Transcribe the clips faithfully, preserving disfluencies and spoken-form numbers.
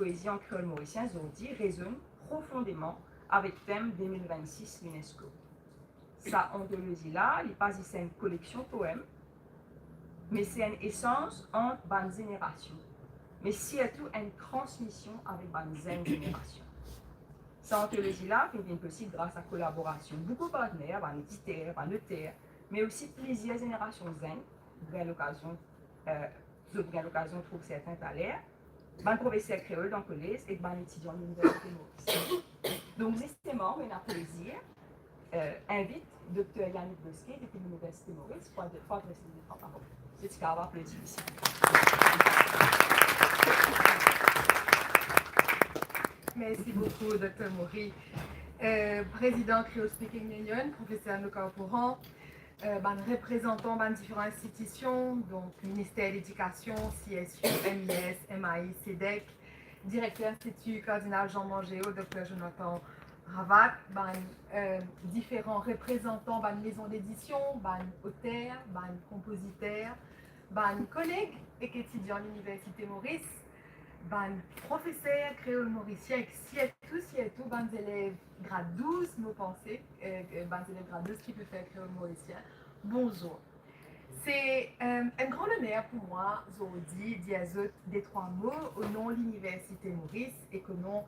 poezi an kreol morisien zordi rezonn profondeman avek tem de mil vennsis UNESCO. Sa antolozi la, li pa zis enn koleksion poem, me se enn esans ant bann zenerasion, me sirtou enn transmision avek bann zenn zenerasion. Sa antolozi la finn vinn posib gras a kolaborasion boukou partner, bann editer, bann oter, me osi plizier zenerasion zenn, gagn lokazion, eh, zot gagn lokazion trouv serten taler, bann profeser kreol dan kolez ek bann etidian Liniversite Moris. Donk zisteman, mo ena plezir, eh, invit Dokter Yannick Bosquet depi Liniversite Moris pou, pou adres li de trwa parol. Zot ti kapav aplodi isi. Mersi boukou, Dokter Maury. Eh, prezidan Creole Speaking Union, profeser Anouk Arpouran, eh, bann reprezantan bann diferan institision, donk Minister Ledikasion, C S U, M I S, M A I, CEDEC, direkter Institut Cardinal Jean Mangeo, Dokter Jonathan Ravat, bann, eh, diferan reprezantan bann mezon dedision, bann oter, bann konpoziter, bann koleg ek etidian Liniversite Moris, bann profeser kreol morisien ek sirtou, sirtou bann zelev grad douz, mo panse, eh, bann zelev grad douz ki pe fer kreol morisien, bonzour. Se, eh, enn gran loner pou mwa zordi dir zot de trwa mo o non Liniversite Moris ek o non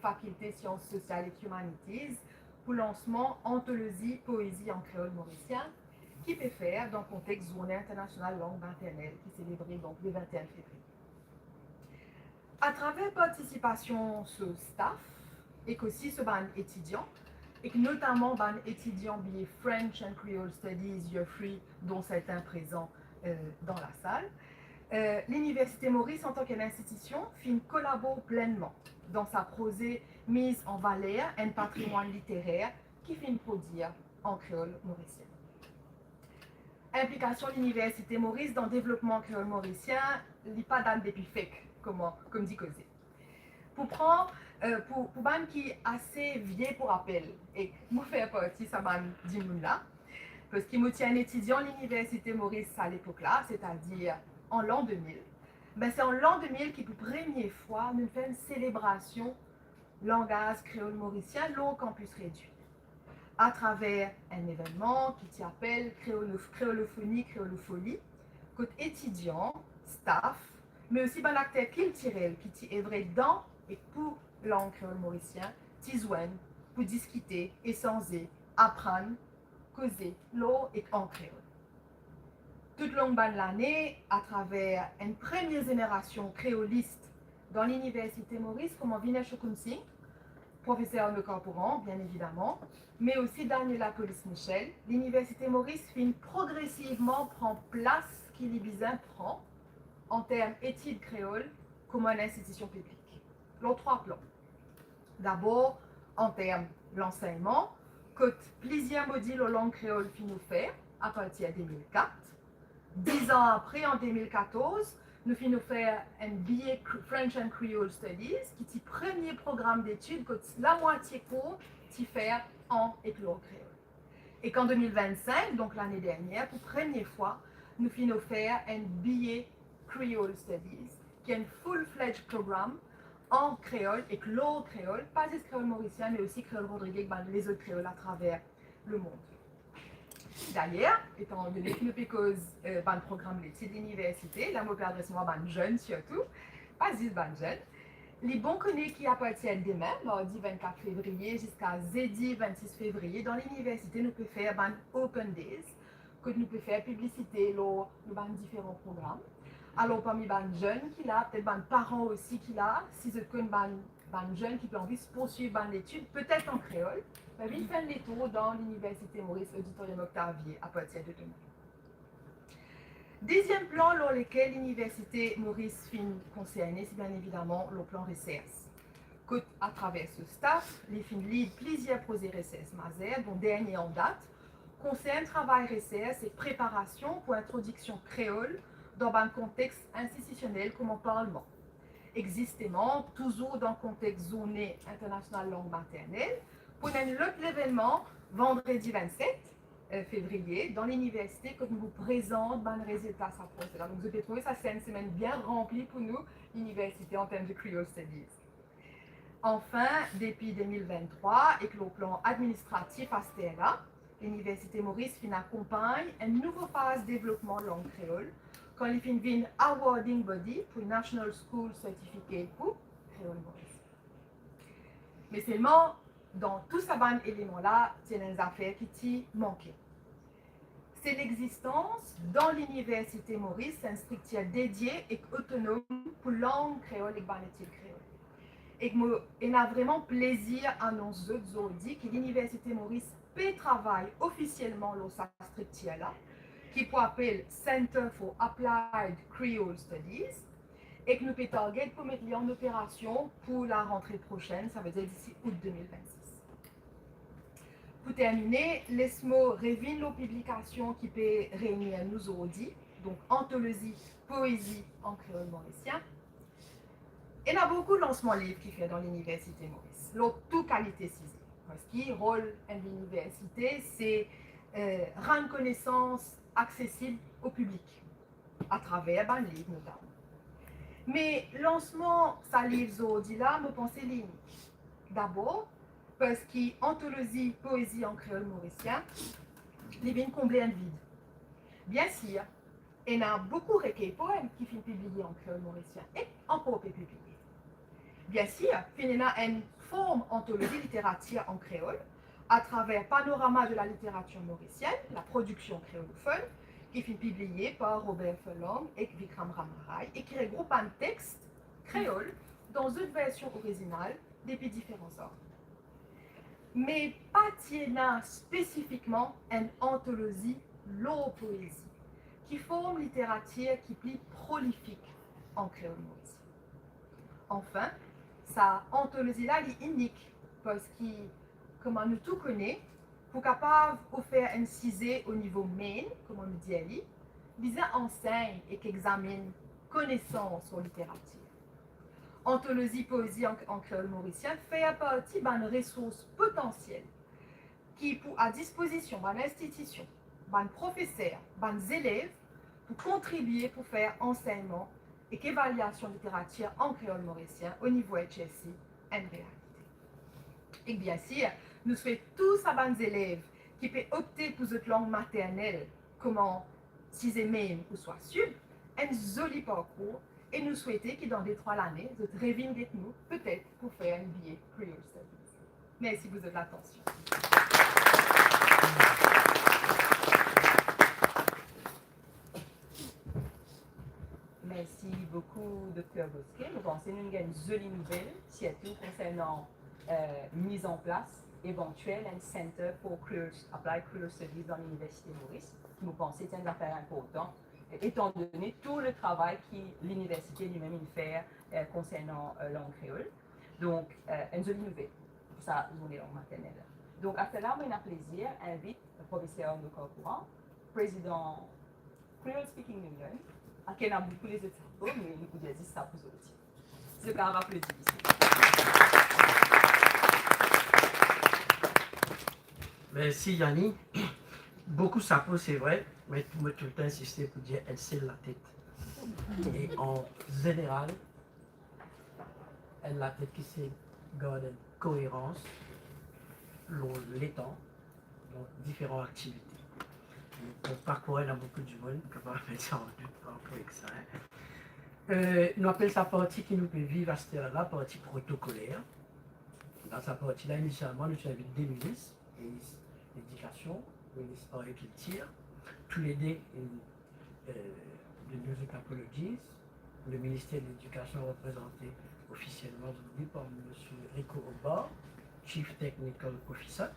Fakilte Sians Sosial ek Imanitis pou lansman antolozi poezi an kreol morisien ki pe fer dan kontex Zourne Internasional Lang Maternel ki selebre donk le vennteen fevriye. Atraver partisipasion so staff ek osi so bann etidian, ek notaman bann etidian biye French and Creole Studies Year three, dont serten prezan, eh, dan lasal, eh, Liniversite Moris antan ki enn institision finn kolabor plennman dan sa proze miz an valer enn patrimwann literer ki finn prodwir an kreol morisien. Inplikasion Liniversite Moris dan devlopman kreol morisien, li pa dat depi fek, kouma, kouma dir koze. Pou pran, eh, pou, pou bann ki ase vie pou rapel, ek mo fer parti sa bann dimoun la, parski mo ti enn etidian Liniversite Moris sa lepok la, setadir an lan de mil, be se an lan de mil ki pou premie fwa nou fer enn selebrasion langaz kreol morisien lor kanpis Redwi, atraver enn evennman ki ti apel Kreolof-, Kreolofoni, Kreolofoli, kot etidian, staff, me osi bann akter kiltirel ki ti evre dan ek pou lang kreol morisien ti zwenn pou diskite, esanze, aprann, koze lor ek an kreol. Toutlong bann lane, atraver enn premie zenerasion kreolis dan Liniversite Moris, kouma Vinesh Okunsinge, profeser Anouk Arpouran, bien evidaman, me osi Daniela Collis-Michel, Liniversite Moris finn progresivman pran plas ki li bizin pran an term etid kreol kouma enn institision piblik, lor trwa plan. Dabor, an term lansegnman, kot plizier modil lor lang kreol finn ofer apartir de mil kat. Diz an apre, an de mil katorz, nou finn ofer enn B A Cre-, French and Creole Studies, ki ti premie program detid kot lamwatie kour ti fer an ek lor kreol. Ek an de mil vennsink, donk lane dernier, pou premie fwa, nou finn ofer enn B A Creole Studies, ki enn full-fledged program an kreol ek lor kreol, pa zis kreol morisien, me osi kreol rodrige ek bann lezot kreol atraver lemond. Dayer, etan done ki nou pe koz, eh, bann program letid liniversite, la mo pe adres mwa bann zenn sirtou, pa zis bann zenn. Li bon kone ki apartir demin, mardi vennkat fevriye, ziska zedi vennsis fevriye, dan liniversite nou pe fer bann open days, kot nou pe fer piblisite lor nou bann diferan program. Alor, parmi bann zenn ki la, petet bann paran osi ki la, si zot konn bann, bann zenn ki pe anvi pourswiv bann letid, petet an kreol, be vinn fer enn letour dan Liniversite Moris, Auditorium Octavie, apartir de demin. Deziem plan lor lekel Liniversite Moris finn konserne, se bien evidaman lor plan resers. Kot atraver so staff, li finn lead plizier proze resers mazer, dont dernie an dat konsern travay resers ek preparasion pou introdiksion kreol dan bann kontex institisionel kouma parlman. Ek zisteman, touzour dan kontex Zourne Internasional Lang Maternel, pou ena enn lot levennman vandredi vennset, eh, fevriye, dan liniversite, kot nou pou prezant bann rezilta sa proze la. Donk, zot pe trouve sa, se enn semenn bien ranpli pou nou, liniversite an term de Creole Studies. Anfin, depi de mil vinn-trwa, ek lor plan administratif asterla, Liniversite Moris finn akonpagn enn nouvo faz devlopman lang kreol, kan li finn vinn awarding body pou National School Certificate pou Creole Maurice. Me selman, dan tou sa bann eleman la, ti ena enn zafer ki ti manke. Se lexistans dan Liniversite Moris enn striktir dedie ek otonom pou lang kreol ek bann etid kreol. Ek mo ena vreman plezir anons zot zordi ki Liniversite Moris pe travay ofisielman lor sa striktir la, ki pou apel Center for Applied Creole Studies, ek nou pe target pou met li an operasion pou larantre prosenn, savedir disi out de mil vinn-sis. Pou termine, les mo revinn lor piblikasion ki pe reini nou zordi, donk antolozi poezi an kreol morisien. Ena boukou lansman liv ki fer dan Liniversite Moris, lor tou kalite size, parski rol enn liniversite, se, eh, rann konesans aksesib o piblik, atraver bann liv notaman. Me lansman sa liv zordi la, mo panse li inik. Dabor, parski antolozi poezi an kreol morisien, li vinn konble enn vid. Biensir, ena boukou rekey poem ki finn pibliye an kreol morisien ek ankor pe pibliye. Biensir, finn ena enn form antolozi literatir an kreol, atraver Panorama de la littérature mauricienne, la production créolophone, ki finn pibliye par Robert Furlong ek Vikram Ramarai e ki regroup bann text kreol dan zot version orizinal depi diferan zar. Me pa ti ena spesifikman enn antolozi lor poezi, ki form literatir ki pli prolifik an kreol morisien. Anfin, sa antolozi la, li inik, parski, kouma nou tou kone, pou kapav ofer enn size o nivo main, kouma nou dir li, bizin ansegn ek examinn konesans lor literatir. Antolozi poezi an, an kreol morisien fer parti bann resours potansiel ki pou a dispozision bann institision, bann profeser, bann zelev pou kontribie pou fer ansegnman ek evaliasion literatir an kreol morisien o nivo H S C enn realite. Ek biensir, nou swet tou sa bann zelev ki pe opte pou zot lang maternel kouma size main ouswa sib, enn zoli parkour, e nou swete ki dan de trwa lane, zot revinn get nou, petet pou fer enn B A Creole Studies. Mersi pou zot latansion. Mersi boukou, Dokter Bosquet. Mo panse nou gagn zoli nouvel, sirtou konsernan, eh, miz an plas evantiel enn Center for Creole, Applied Creole Studies dan Liniversite Moris, ki mo panse ti enn zafer inportan, etandone tou le travay ki liniversite limem inn fer, eh, konsernan, eh, lang kreol. Donk, eh, enn zoli nouvel pou sa zourne lang maternel la. Donk, aster la, mo ena plezir invit Profeser Arnaud Corcoran, prezidan Creole Speaking Union, a ki ena boukou lezot sapo, me nou pou dir zis sapo zordi. Zot kapav aplodi li. Mersi, Yanni. Boukou sapo, se vre, me mo toultan insiste pou dir enn sel latet. E an zeneral, enn latet ki se gard enn koerans lor letan, donk diferan aktivite. Bon, pa krwar ena boukou dimoun kapav met sa an dout par rapor ek sa, hein. Euh, nou apel sa parti ki nou pe viv aster la, parti protokoler. Dan sa parti la, inisialman, nou ti invit de minis, minis ledikasion, minis agrikiltir, toulede, euh, de nos apologies. Le ministère de l'Éducation représente officiellement aujourd'hui par Monsieur Rico Aubard, Chief Technical Officer,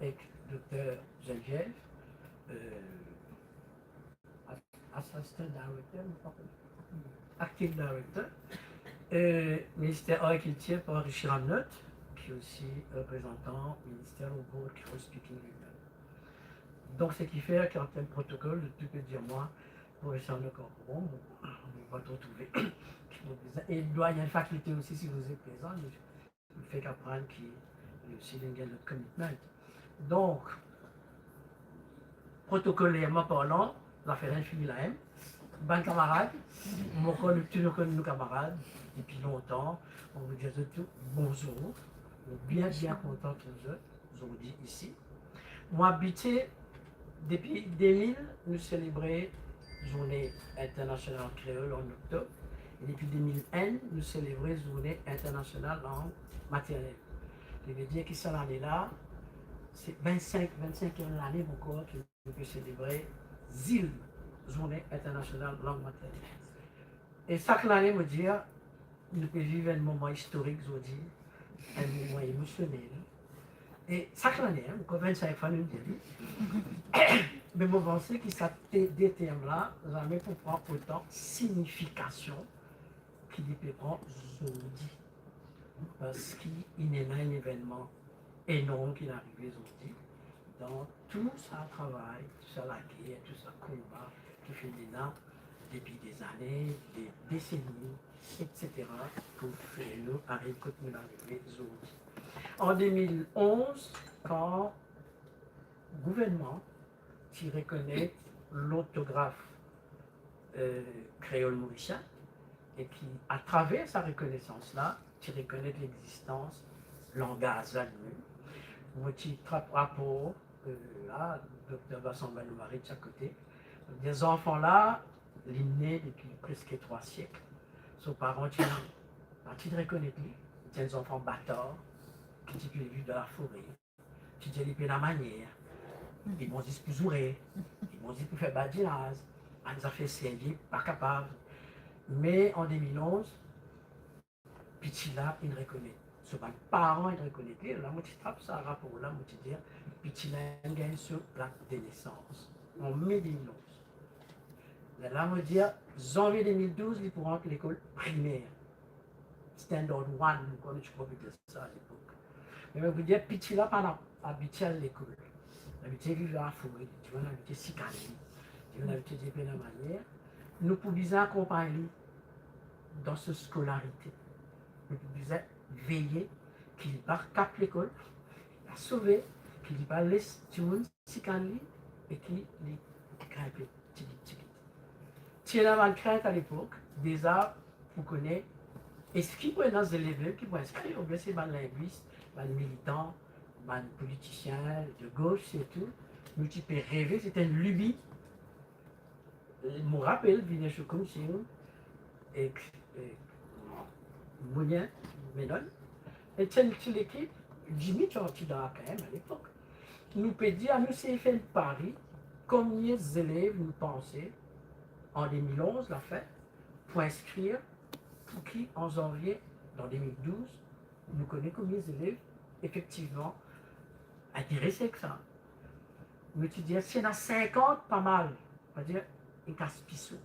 ek Docteur Geneviève, euh, Assistant Director, acting director, euh, ministère agriculture par Richie Ramnot, ki osi reprezantan ministère au board Creole Speaking Union. Donk, seki fer ki an term protokol, zot tou pe dir mwa, profeser Arnaud Corcoran, bon, mo pa tro trouve. E dwayen fakilte osi, si vous êtes présent, nou fek aprann ki li osi li gagn lot commitment. Donk, protokolerman parlan, zafer la fini la, hein. Bann kamarad, mo konn, nou tou nou konn nou kamarad depi lontan. Mo dir zot tou bonzour. Nou bien, bien kontan trouv zot zordi isi. Mo abitie, depi de mil, nou selebre Zourne Internasional Kreol an oktob. E depi de mil enn, nou selebre Zourne Internasional Lang Maternel. Li ve dir ki sa lane la, se vinn-sink, vinn-sinkiem lane ankor ki nou pe selebre ZILM, Zourne Internasional Lang Maternel. E sak lane, mo dir, nou pe viv enn moman istorik zordi, enn moman emosionel. E sak lane, hein, ankor vinn-sink fwa nou dir li. Me mo panse ki sa te, de term la, zame pou pran otan signifikasion ki li pe pran zordi. Parski inn ena enn evennman enorm ki arive zordi. Dan tou sa travay, tou sa lager, tou sa konba ki finn ena depi de zane, de deseni, et cetera, pou fer nou ariv kot nou arive zordi. An de mil onz, kan gouvernman ti rekonet lortograf, eh, kreol morisien, e ki, atraver sa rekonesans la, ti rekonet lexistans langaz la limem. Mo ti trap rapor, eh, la, Dokter Vincent Banou-Marie de sa kote. Zanfan la, li ne depi preske trwa siek. So paran ti, pa ti rekonet li. Li ti enn zanfan batar, ki ti pe viv dan lafore. Ti dir li pena manier. Li bon zis pou zoure. Li bon zis pou fer badinaz. Bann zafer serye, pa kapav. Me an de mil onz, piti la inn rekonet. So bann paran inn rekonet li. La mo ti trap sa rapor la, mo ti dir, piti la inn gagn so plak de nesans. An me de mil onz. Lerla mo dir, zanvie de mil douz, li pou rant lekol primer. Standard one, nou konn, ti konn apel sa alepok. Me mo pou dir, piti la pa'nn abitie al lekol. Li abitie viv lafore, dimoun abitie sikann li, dimoun abitie dir pena manier. Nou pou bizin akonpagn li dan so skolarite. Nou pou bizin veye ki li pa kat lekol, li pa sove, ki li pa les dimoun sikann li e ki li grinpe tigit tigit. Ti ena bann krint alepok, deza pou kone eski pou ena zelev mem ki pou inskrir, oubien se bann lingwis, bann militan, bann politisien de gos sirtou, nou ti pe reve, se ti enn libi. Mo rapel, Vignesh Okunjsingh ek, ek Mounien Menon, e ti enn ti lekip, Jimmy Chortida kanmem alepok. Nou pe dir, anou sey fer enn pari, konbien zelev nou panse an de mil onz lafin pou inskrir, pou ki an zanvie, dan de mil douz, nou kone konbien zelev efektivman interese ek sa. Nou ti dir, si ena sinkant, pa mal, savedir inn kas piso.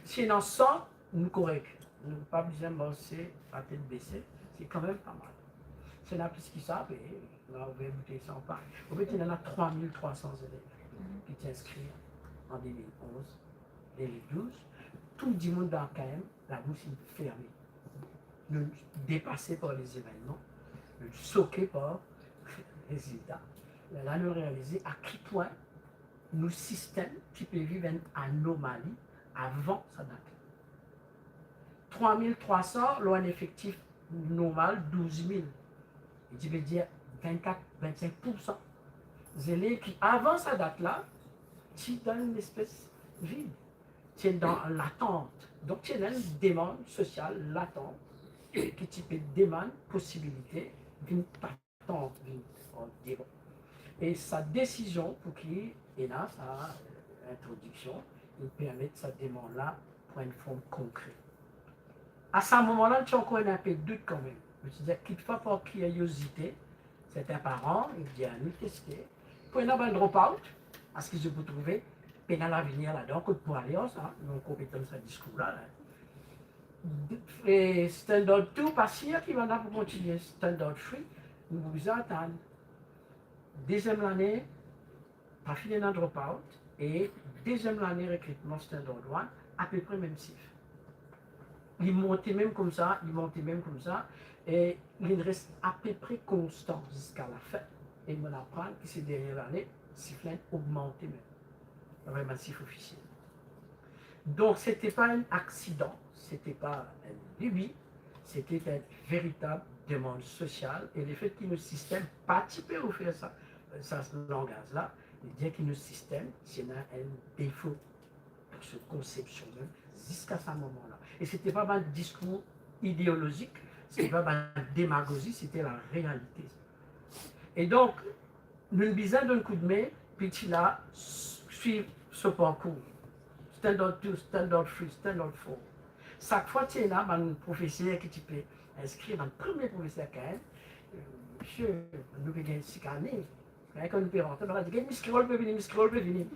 Si ena san, nou korek. Nou pa bizin marse latet bese, se kanmem pa mal. Si ena plis ki sa, be, nou a ouver boutey san pa. Anfet, ena trwa mil trwa san zelev ki ti inskrir an de mil onz, de mil douz. Tou dimoun dan K M, labous inn ferme. Nou depase par lezevennman, nou soke par rezilta. Lerla nou realize a ki pwin nou sistem ti pe viv enn anomali avan sa dat la. Trwa mil trwa san lor enn efektif normal douz mil. Li ti pe dir vinn-kat, vinn-sink poursan zelev ki avan sa dat la ti dan enn espes vid, ti dan latant. Donk ti ena enn demann sosial latant ki ti pe demann posibilite vinn patant, vinn an devan. E sa desizion pou ki ena sa, eh, introdiksion, inn permet sa demann la pran enn form konkre. A sa moman la, ti ankor ena enpe dout kanmem. Mo ti dir, kitfwa par kiryozite, sertin paran inn dir anou, eski pou ena bann drop out, aski zot pou trouve pena lavenir ladan, kot pou ale ar sa, nou konpran sa diskour la, la. E standard two, pa sir ki bann la pou kontinie, standard three, nou pou bizin atann. Deziem lane, pa finn ena drop out, e deziem lane rekritman standard one, apepre mem sif. Li monte mem koumsa, li monte mem koumsa, e li res apepre konstan ziska lafin. E mo aprann ki se dernie lane, sif la ogmante mem. Vreman sif ofisiel. Donk, se ti pa enn aksidan, se ti pa enn libi, se ti enn veritab demann sosial, e lefet ki nou sistem pa ti pe ofer sa, sa langaz la, li dir ki nou sistem ti ena enn defo dan so konsepsion mem, ziska sa moman la. E se ti pa bann diskour ideolozik, se ti pa bann demagozi, se ti larealite. E donk, nou bizin donn koudme, piti la, swiv so parkour. Standard two, standard three, standard four. Sak fwa ti ena bann profeser ki ti pe inskrir, bann premie profeser kan mem, eh, misie, nou pe gagn sikane. Kan nou pe rantre, nou dir, "Miss Creole pe vini, Miss Creole pe vini."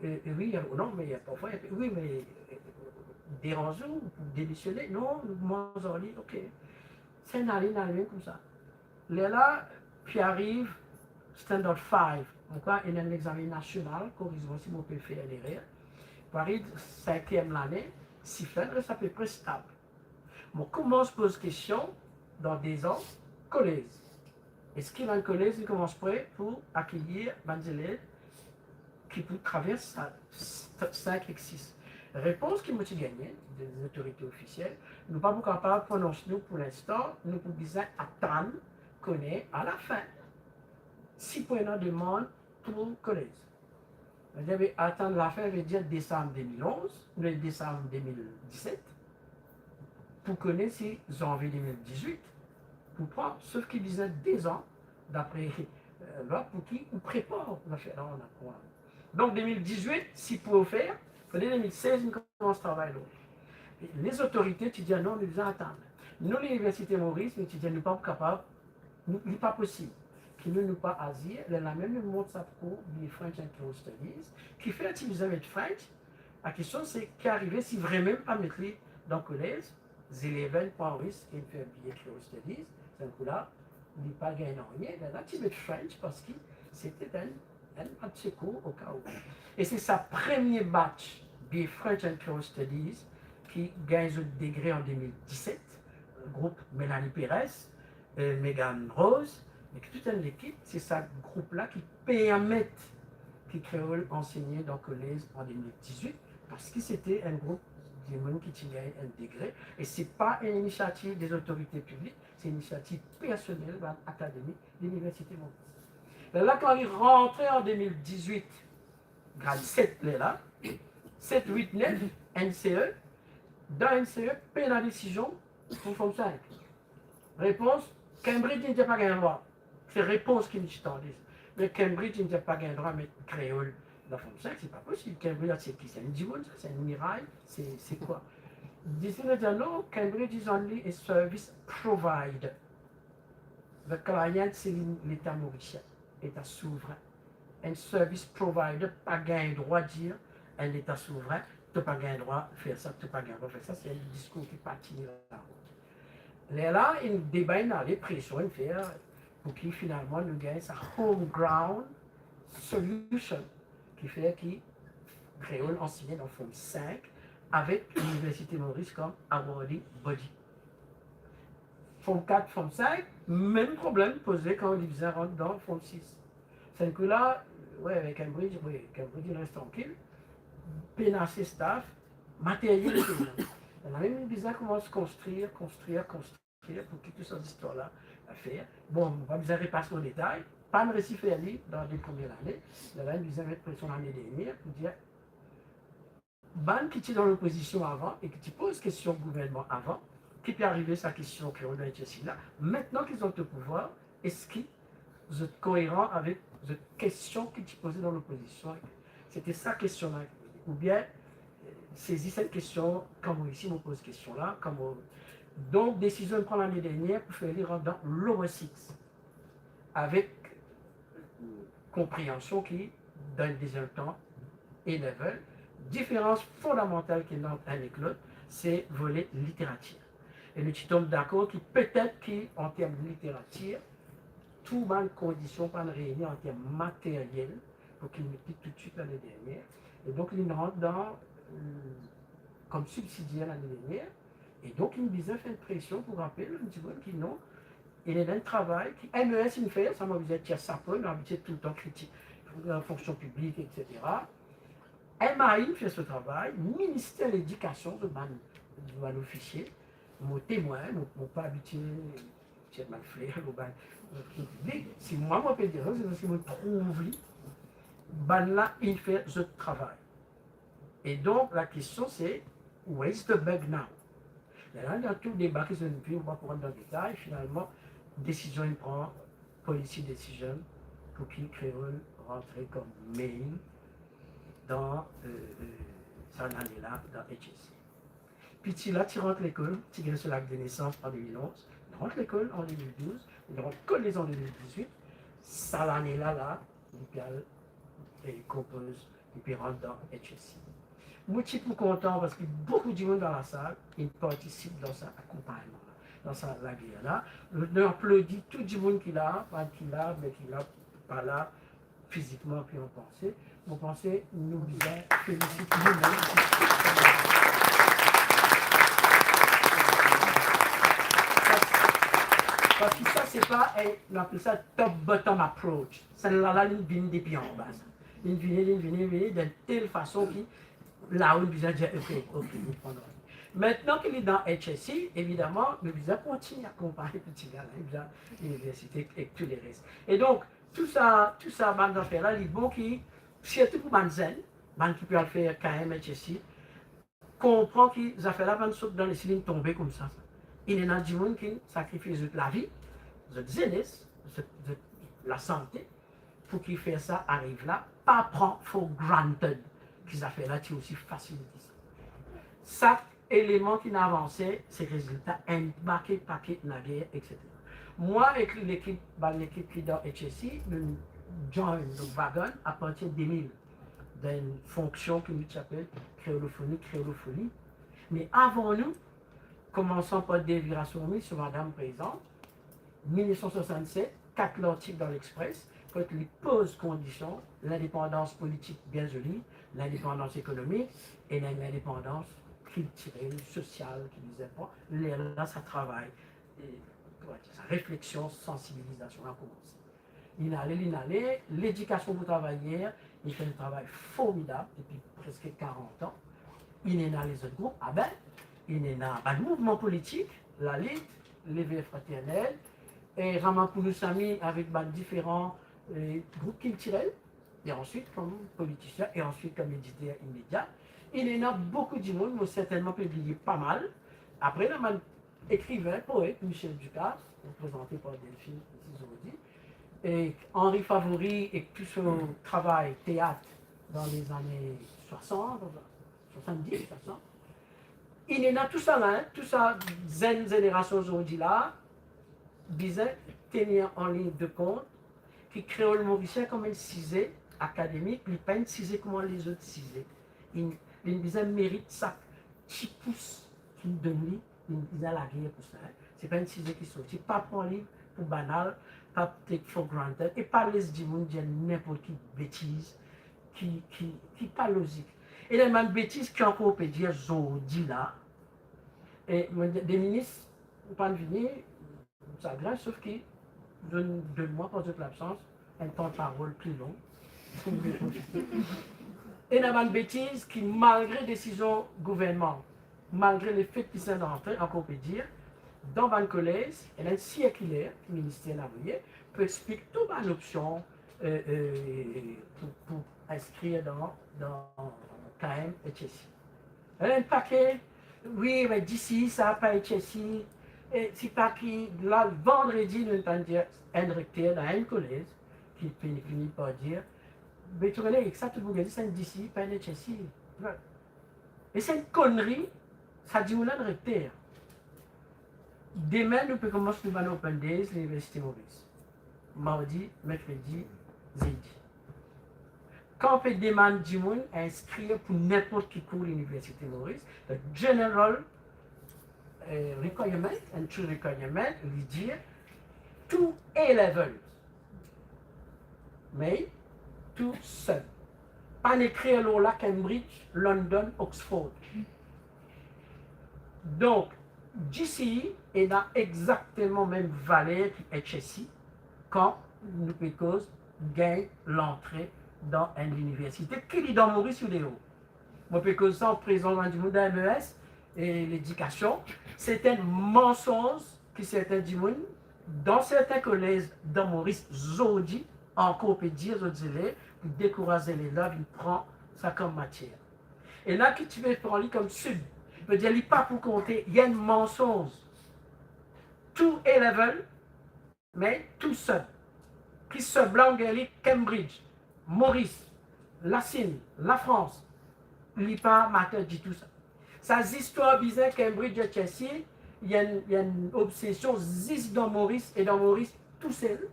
Eh, eh, wi, non, me parfwa, wi, me, eh, deranz ou pou demisione? Non, nou manz ar li, ok. Sa inn ale, inn ale koumsa. Lerla, pe ariv standard five, ankor enn examen nasional, koriz mwa si mo pe fer lerer. Pe ariv sinkiem lane, sifle inn res apepre stab. Mo koumans poz kestion, dan dezan, kolez. Eski bann kolez inn koumans pre pou akeyir bann zelev ki pou travers sa, st-, sink ek sis? Repons ki mo ti gagne de zotorite ofisiel, nou pa pou kapav pronons nou pou linstan, nou pou bizin atann kone alafin si pou ena demann pou kolez. Savedir, atann lafin vedir desam de mil onz, oubien desam de mil diset, pou kone si zanvie de mil dizwit pou pran, sof ki bizin dezan, dapre, eh, lwa, pou ki ou prepar zafer la an avan. Donk, de mil dizwit, si pou fer, fode de mil sez, nou koumans travay lor li. E lezotorite ti dir, "Non, nou bizin atann." Nou, Liniversite Moris, nou ti dir, "Nou pa pou kapav, nou, li pa posib ki nou, nou pa azir." Lerla mem nou mont sa kour, French and Creole Studies, kifer ti bizin met French. Lakestion se ki arive si vremem pa met li dan kolez, zelev inn pran risk e fer biye Creole Studies, sa kou la, li pa gagn nanye, lerla ti met French parski se ti enn, enn bann sekour o ka ou. E se sa premie batch biye French and Creole Studies ki gagn zot degre an de mil diset, group Melanie Perez, eh, Megan Rose, ek tou enn lekip, se sa group la ki permet ki kreol ansegne dan kolez an de mil dizwit, parski se ti enn group dimoun ki ti gagn enn degre, e se pa enn inisiativ de zotorite piblik, se inisiativ personel bann akademi Liniversite Moris. Lerla kan li rantre an de mil dizwit, grad set lerla, set, wit, nef, N C E, dan N C E, pena desizion pou Form sink. Repons, Cambridge inn dir pa gagn drwa. Se repons ki nou ti tande. Me Cambridge inn dir pa gagn drwa met kreol dan Form sink, se pa posib. Cambridge, se ki? Se enn dimoun sa, se enn miray, se, se kwa? Desi nou dir, "Non, Cambridge is only a service provider." The client, se li, Leta morisien, Leta souvrin. Enn service provider pa gagn drwa dir enn Leta souvrin, to pa gagn drwa fer sa, to pa gagn drwa fer sa, se enn diskour ki pa tini larout. Lerla, enn deba inn ale, presion inn fer pou ki finalman nou gagn sa home ground solution, ki fer ki kreol ansegne dan Form sink avek Liniversite Moris kom awarding body. Form kat, Form sink, mem problem poze kan li bizin rant dan Form sis. Sa kou la, we, avek Cambridge, we, Cambridge inn res trankil, pena ase staff, materyel pena. Ena mem bizin koumans konstrir, konstrir, konstrir pou ki tou sa zistwar la fer. Bon, mo pa bizin repas an detay, pa'nn resi fer li dan de premie lane, lerla inn bizin met presion lane dernie pou dir, bann ki ti dan lopozision avan e ki ti poz kestion gouvernman avan, ki pe arive sa kestion kreol dan H S C la, mintnan ki zot o pouvwar, eski zot koeran avek zot kestion ki ti poze dan lopozision? Se ti sa kestion la, oubien, eh, se zis enn kestion, kan mo isi, mo poz kestion la, kan mo, donk, desizion pran lane dernie pou fer li rant dan lower six, avek konpreansion ki, dan deziem tan, A level, diferans fondamantal ki ena ant enn ek lot, se vole literatir. E nou ti tom dakor ki petet ki, an term literatir, tou bann kondision pa'nn reyni an term materyel pou ki nou met li toutswit lane dernie. E donk, li rant dan, eh, kom sibsidier lane dernie. E donk, li bizin fer enn presion pou rapel bann dimoun ki non, ena enn travay ki M E S inn fer, sa mo bizin tir sapo, nou abitie toultan kritik, euh, fonksion piblik, et cetera. M A I inn fer so travay, Minister Ledikasion, zot bann, zot bann ofisie, mo temwin, mo, mo pa abitie tir bann fler lor bann, piblik. Si mwa, mo pe dir sa, se parski mo trouv li, bannla inn fer zot travay. E donk, lakestion se, where is the bug now? Lerla, dan tou deba ki zot inn fer, mo pa pou rant dan detay, finalman, desizion inn pran, policy decision, pou ki kreol rantre kom main dan, euh, euh, sa lane la, dan H S C. Piti la ti rant lekol, ti gagn so lakt de nesans an de mil onz, li rant lekol an de mil douz, li rant kolez an de mil dizwit. Sa lane la, la, li pe al, eh, konpoz, li pe rant dan H S C. Mo ti pou kontan parski boukou dimoun dan lasal, inn partisip dan sa akonpagnman la, dan sa lager la. Nou aplodi tou dimoun ki la, bann ki la, me ki la, pa la, fizikman, ki an panse. Mo panse nou bizin felisit noumem. Parski sa, se pa, eh, nou apel sa top-bottom approach. Sannla la, li vinn depi anba, sa. Li vini, li vini, vini, dan tel fason ki, la ou bizin dir, ok, ok, nou pran. Mintnan ki li dan H S C, evidaman, nou bizin kontigne akonpagn piti la, la, li bizin liniversite ek tou leres. E donk, tou sa, tou sa, bann zafer la, li bon ki, sirtou pou bann zenn, bann ki pe al fer K M H S C, konpran ki zafer la pa'nn sot dan lesiel, linn tonbe koumsa. Inn ena dimoun ki sakrifie zot lavi, zot zenes, zot, zot lasante, pou ki fer sa ariv la, pa pran for granted ki zafer la ti osi fasil ki sa. Sak eleman ki inn avanse, se rezilta enn pake, pake lager, et cetera. Mwa ek lekip, bann lekip ki dan H S C, nou join, nou wagon apartir de mil, dan enn fonksion ki nou ti apel kreolofoni, kreolofoni. Me avan nou, koumansan par Delvira Sourmis, so madam prezan, mil nef san swasannset, kat lartik dan L'Express, kot li poz kondision, lindepandans politik bien zoli, lindepandans ekonomik, e enn lindepandans kiltirel, sosial, ki bizin pran. Lerla sa travay, eh, kouma dir sa, refleksion, sansibilizasion la koumanse. Linn ale, linn ale, Ledikasion pou Travayer, li fer enn travay formidab depi preske karant an. Inn ena lezot group, aben, inn ena bann mouvman politik, Lalit, Lever Fraternel, e Ramaphosa Sami avek bann diferan, eh, group kiltirel, e answit kom politisien, e answit kom editer imedia. Inn ena boukou dimoun, mo sertennman pe bliye pa mal. Apre, ena bann ekriven, poet, Michel Ducasse, reprezante par Delphine isi zordi, e Henri Favory ek tou so travay teat dan lezane swasant, swasanndis, swasant. Inn ena tou sa la, tou sa zenn zenerasion zordi la, bizin tenir an lign de kont ki kreol morisien kom enn size akademik, li pa enn size kouma lezot size. Li, li bizin merit sa ti pous ki donn li, li bizin lager pou sa, en. Se pa enn size ki sorti, pa pran li pou banal, pa take for granted, e pa les dimoun dir ninport ki betiz ki, ki, ki pa lozik. E ena bann betiz ki ankor pe dir zordi la, e mo dir, de minis, ou pa'nn vini, sagrin, sof ki zot donn mwa pandan zot labsans enn tan parol pli long. Ena bann betiz ki, malgre desizion gouvernman, malgre lefet ki sa inn antre, ankor pe dir, dan bann kolez, ena enn sirkiler ki minister inn avoye pou explik tou bann opsion, eh, eh, pou, pou inskrir dan, dan K M H S C. Enn pake, wi, me D C sa pa H S C, e ti pa ki, la, vandredi, nou tann dir enn rekter dan enn kolez, ki fini, fini par dir, be to kone, sa to pou gete, sa enn D C, pa enn H S C. E sa enn konnri, sa dimoun la enn rekter. Demin, nou pe koumans nou bann open days, Liniversite Moris. Mardi, merkredi, zedi. Kan pe demann dimoun inskrir pou ninport ki kour Liniversite Moris, the general, eh, requirement, entry requirement, li dir tou A levels. Me tou sel. Pa'nn ekrir lor la Cambridge, London, Oxford. Donk, G C E ena exakteman mem valer ki H S C, kan nou pe koz gagn lantre dan enn liniversite, ki li dan Moris ou deor. Mo pe koz sa an prezans bann dimoun dan M E S e ledikasion. Se enn mansonz ki sertin dimoun dan sertin kolez dan Moris zordi ankor pe dir zot zelev pou dekouraz zelev la vinn pran sa kom matier. Ena ki ti pe pran li kom sub, pe dir li pa pou konte, li enn mansonz. Tou A level, me tou sub. Ki sub la, ou gagn li Cambridge, Moris, Lasinn, Lafrans, li pa mater ditou sa. Sa zistwar bizin Cambridge, H S C, li enn, li enn obsesion zis dan Moris e dan Moris tousel.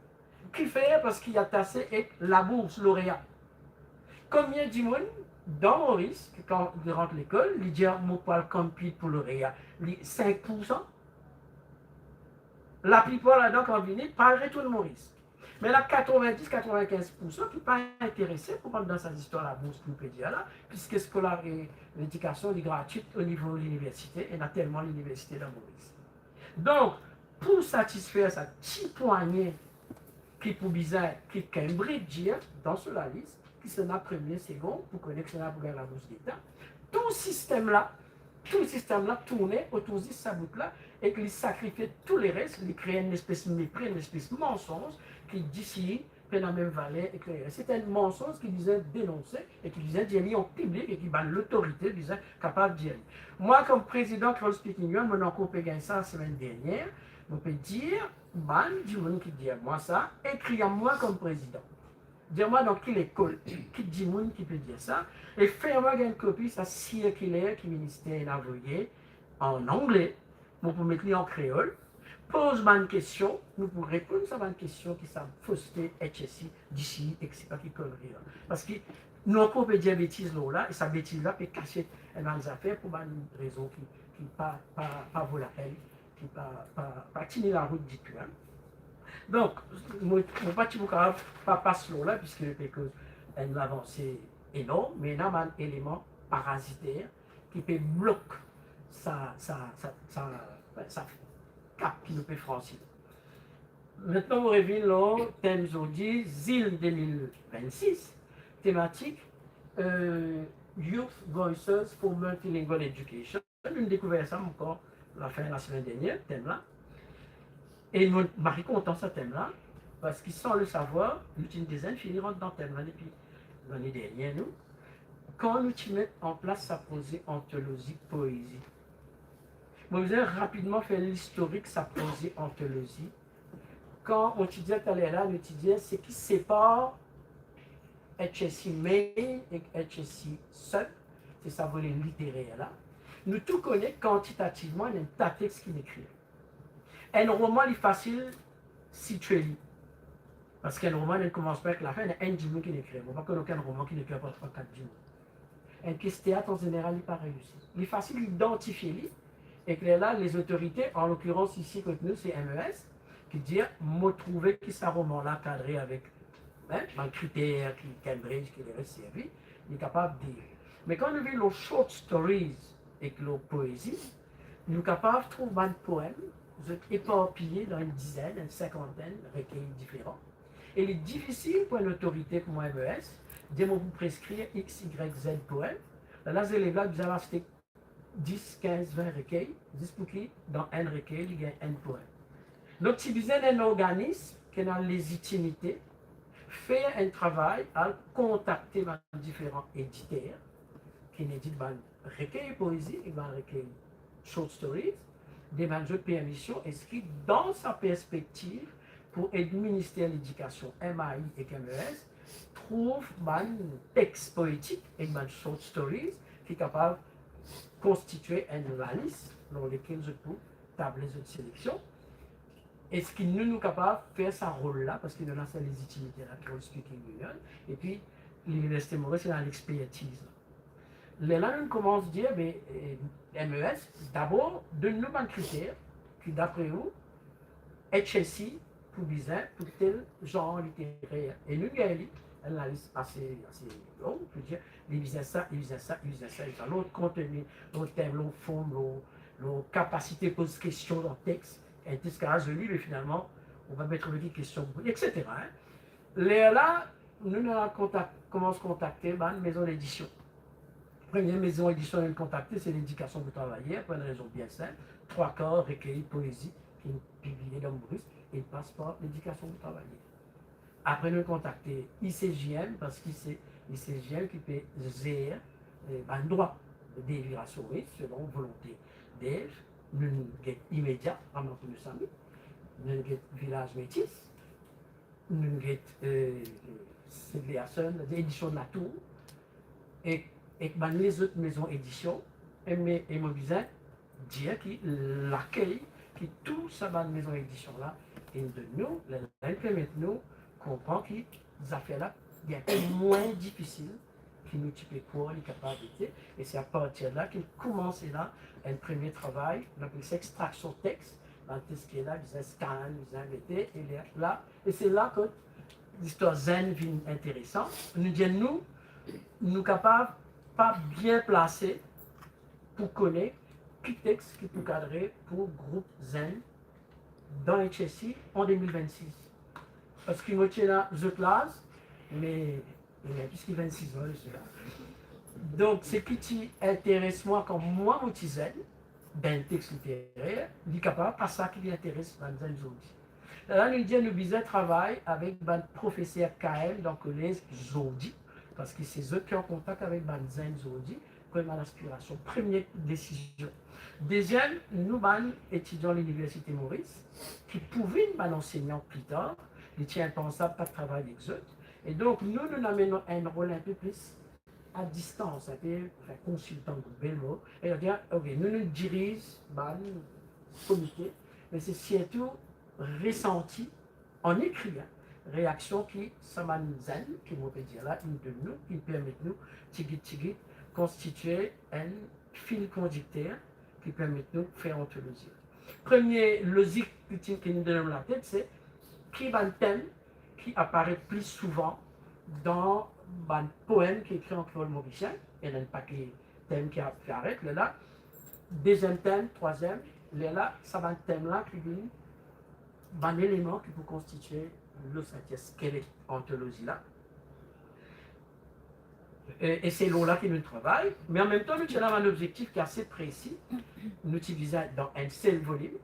Kifer? Parski li atase ek labours lorea. Konbien dimoun dan Moris, ki kan li rant lekol, li dir, "Mo pou al compete pou lorea"? Li sink poursan. Laplipar ladan, kan vini, pa retourn Moris. Me ena katrovin-dis, katrovin-kinz poursan ki pa interese pou rant dan sa zistwar labours ki nou pe dir la, piski skola-, e, ledikasion li gratwit o nivo liniversite, ena telman liniversite dan Moris. Donk, pou satisfer sa ti pwagne ki pou bizin ki Cambridge dir dan so lalis, kisannla premie, segon, pou kone kisannla pou gagn labours deta, tou sistem la, tou sistem la tourne otour zis sa bout la, e ki li sakrifie tou leres, li kree enn espes mepri, enn espes mansonz ki D C I pena mem valer ek leres. Se enn mansonz ki bizin denonse e ki bizin dir li an piblik e ki bann lotorite bizin kapav dir li. Mwa, kom prezidan Creole Speaking Union, mo ankor pe gagn sa semenn dernier, mo pe dir bann dimoun ki dir mwa sa, ekrir mwa kom prezidan. Dir mwa dan ki lekol, ki dimoun ki pe dir sa, e fer mwa gagn kopi sa sirkiler ki minister inn avoye an angle, mo pou met li an kreol, poz bann kestion, nou pou reponn sa bann kestion ki sa foste, H S C, D C I, ek sepa ki konnri la. Parski nou ankor pe dir betiz lor la, e sa betiz la pe kasiet enn bann zafer pou bann rezon ki, ki pa, pa, pa vo lapenn, ki pa, pa, pa tini larout ditou, hein. Donk, mo, mo pa ti pou kapav pa pas lor la, piski nou pe koz enn lavanse enorm, me ena bann eleman paraziter ki pe blok sa, sa, sa, sa, sa kap ki nou pe fransi. Aster, mo revinn lor tem zordi, Zil de mil vennsis, tematik, euh, Youth Voices for Multilingual Education. Nou dekouver sa ankor lafin lasemenn dernier, tem la. E nou mari kontan sa tem la, parski san le savwar, nou ti deza fini rant dan tem la depi lane dernier, nou. Kan nou ti met an plas sa proze antolozi poezi, mo bizin rapidman fer listorik sa proze antolozi. Kan mo ti dir taler la, nou ti dir seki separ H S C Main ek H S C Sub, se sa vole literer la. Nou tou kone kantitativman, ena enn ta text ki inn ekrir. Enn roman, li fasil sitwe li. Parski enn roman, ena enn koumansman ek lafin, ena enn dimoun ki inn ekrir. Mo pa konn okenn roman ki inn ekrir par trwa, kat dimoun. Enn pies teat, an zeneral, li pa reisi. Li fasil idantifie li, ek lerla, lezotorite, an lokirans isi kot nou, se M E S, ki dir, mo trouve ki sa roman la kadre avek, hein, bann kriter ki Cambridge, ki leres servi, li kapav dir. Me kan nou vinn lor short stories ek lor poezi, nou kapav trouv bann poem, zot eparpiye dan enn dizenn, enn sinkantenn rekey diferan. E li difisil pou enn otorite kouma M E S dir mo pou preskrir X, Y, Z poem. Lerla zelev la bizin al aste dis, kinz, vin rekey, zis pou ki dan enn rekey li gagn enn poem. Donk ti bizin enn organis ki ena lezitimite, fer enn travay, al kontakte bann diferan editer ki inn edit bann rekey poezi ek bann rekey short stories, demann zot permision, eski dan sa perspektiv pou ed Minister Ledikasion, M A I ek M E S, trouv bann text poetik ek bann short stories ki kapav konstitwe enn lalis lor lekel zot pou table zot seleksion. Eski nou, nou kapav fer sa rol la, parski nou ena sa lezitimite la, Creole Speaking Union, epi Liniversite Moris ena lexpertiz la. Lerla nou koumans dir, be, eh, M E S, dabor donn nou bann kriter ki, dapre ou, H S C pou bizin pou tel zanr literer. E nou gagn li, enn lalis ase, ase long, pou dir, li bizin sa, li bizin sa, li bizin sa, li bizin sa. Lor konteni, lor tem, lor form, lor, lor kapasite poz kestion dan text. Enn text kapav zoli, me finalman, ou pa pe trouve ki kestion pou, et cetera, hein. Lerla, nou, nou al kontak-, koumans kontakte bann mezon ledision. Premie mezon edision nou kontakte, se Ledikasion pou Travayer, pou enn rezon bien sinp. Trwa kar rekey poezi ki pibliye dan Moris, inn pas par Ledikasion pou Travayer. Apre nou kontakte I C J M, parski se I C J M ki pe zer, eh, bann drwa delirasionis, selon volonte Dev. Nou get Imedia, Ramaphosa Summit, nou get Vilaz Metis, nou get, eh, Save Leason, Edision Latour, ek, ek bann lezot mezon edision, e me, e mo bizin dir ki lakey ki tou sa bann mezon edision la inn donn nou, la, la inn permet nou konpran ki zafer la, li enpe mwin difisil ki nou ti pe krwar li kapav ete, e se apartir la ki koumanse la enn premie travay, nou apel sa extraksion teks, bann teks ki la, bizin scan, bizin mete, e la, la, e se la kot listwar zenn vinn interesan. Nou dir nou, nou kapav pa bien plase pou kone ki teks ki pou kadre pou group zenn dan H S C an de mil vennsis. Parski mo ti ena zot laz, me li ena plis ki vennsis an de sela. Donk, seki ti interes mwa kan mwa mo ti zenn, dan enn teks literer, li kapav pa sa ki li interes bann zenn zordi. Lerla nou dir nou bizin travay avek bann profeser K M dan kolez zordi, parski se zot ki an kontak avek bann zenn zordi, premie inspirasion, premie desizion. Deziem, nou bann etidian Liniversite Moris, ki pou vinn bann ansegnan pli tar, li ti inpansab pa travay avek zot. E donk, nou, nou amenn enn rol enpe plis a distans, enpe, anfin, konsiltan, bel mo. E nou dir, ok, nou, nou diriz bann komite, me se sirtou resanti an ekri, reaksion ki sa bann zenn, ki mo pe dir la, inn donn nou, ki permet nou, tigit, tigit, konstitie enn fil kondikter ki permet nou fer antolozi. Premie lozik ki ti, ki vinn dan mo latet, se ki bann tem ki aparet pli souvan dan bann poem ki ekri an kreol morisien, ena enn pake tem ki aparet, lerla, deziem tem, trwaziem, lerla, sa bann tem la ki vinn bann eleman ki pou konstitie losatia skelet antolozi la. E, e se lor la ki nou travay, me anmemtan nou ti ena bann obzektif ki ase presi. Nou ti bizin dan enn sel volim,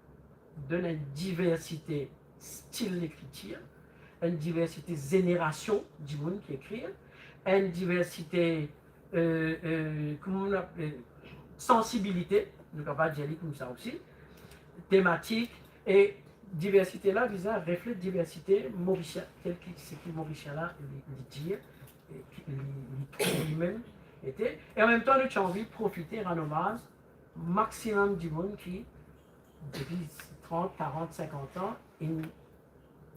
donn enn diversite stil lekritir, enn diversite zenerasion dimoun ki ekrir, enn diversite, eh, eh, kouma nou apel, sansibilite, nou kapav dir li koumsa osi, tematik, e diversite la bizin reflet diversite morisien, tel ki seki morisien la li, li dir, e ki li, li trouv limem ete. E anmemtan nou ti anvi profite rann omaz maximum dimoun ki depi trant, karant, sinkant an, inn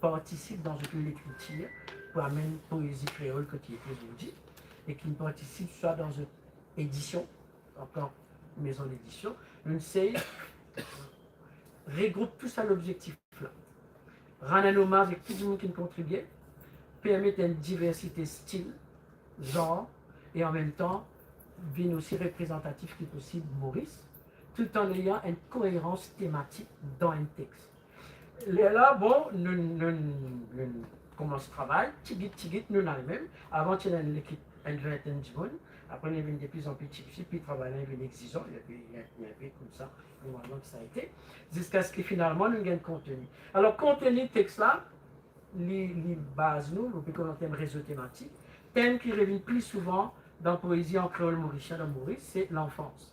partisip dan zot lekritir pou amenn poezi kreol kot li ete zordi, e ki partisip swa dan zot edision, an tan mezon ledision. Nou sey regroup tou sa lobzektif la. Rann enn omaz ek tou dimoun ki kontribie, permet enn diversite stil, zan, e anmemtan vinn osi reprezantatif ki posib Moris, tout an ena enn koerans tematik dan enn teks. Lerla, bon, nou, nou, nou koumans travay, tigit, tigit, nou lamem. Avan, ti ena enn lekip, enn vintenn dimoun. Apre, nou vinn deplizanpli tipti, pi travay la vinn egzizan, li, li, li, li koumsa, normalman, ki sa ete. Ziskaski finalman, nou gagn konteni. Alor, konteni teks la, li, li baz nou, nou pe konn tem rezo tematik, tem ki revinn pli souvan dan poezi an kreol morisien dan Moris, se lanfans.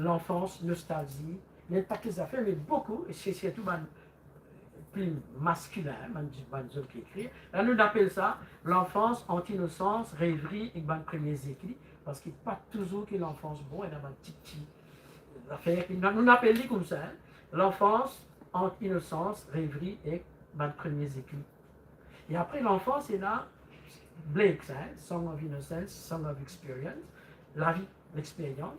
Lanfans, nostalzi, ena enn pake zafer, me boukou, e se sirtou bann pli maskilin, bann, bann zom ki ekrir. La, nou apel sa lanfans ant inosans, revri ek bann premie zekli, parski pa touzour ki lanfans bon, ena bann tipti zafer ki, nou, nou apel li koumsa, lanfans ant inosans, revri ek bann premie zekli. E apre lanfans, ena Blake, hein, Song of Innocence, Song of Experience, lavi, lexperyans.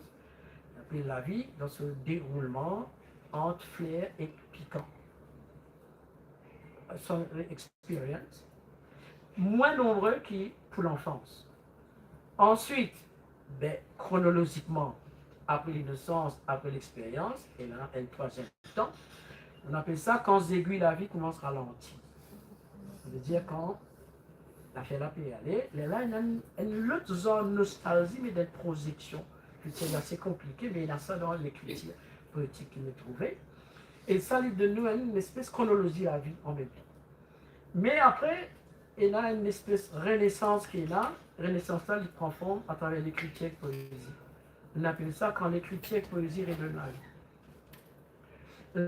Apre lavi dan so deroulman ant fler ek pikan. Son experience. Mwin nonbre ki pou lanfans. Answit, be, kronolozikman, apre linosans, apre lexperyans, ena enn trwaziem tan. Nou apel sa kan zegwi lavi koumans ralanti. Savedir kan lafer la pe ale. Lerla ena enn, enn lot zanr nostalzi, me dan prozeksion, ki se ase konplike, me ena sa dan lekritir poetik ki nou trouve. E sa, li donn nou enn espes kronolozi lavi anmemtan. Me apre, ena enn espes renesans ki ena. Renesans la, li pran form atraver lekritir ek poezi. Nou apel sa kan lekritir ek poezi redonn lavi.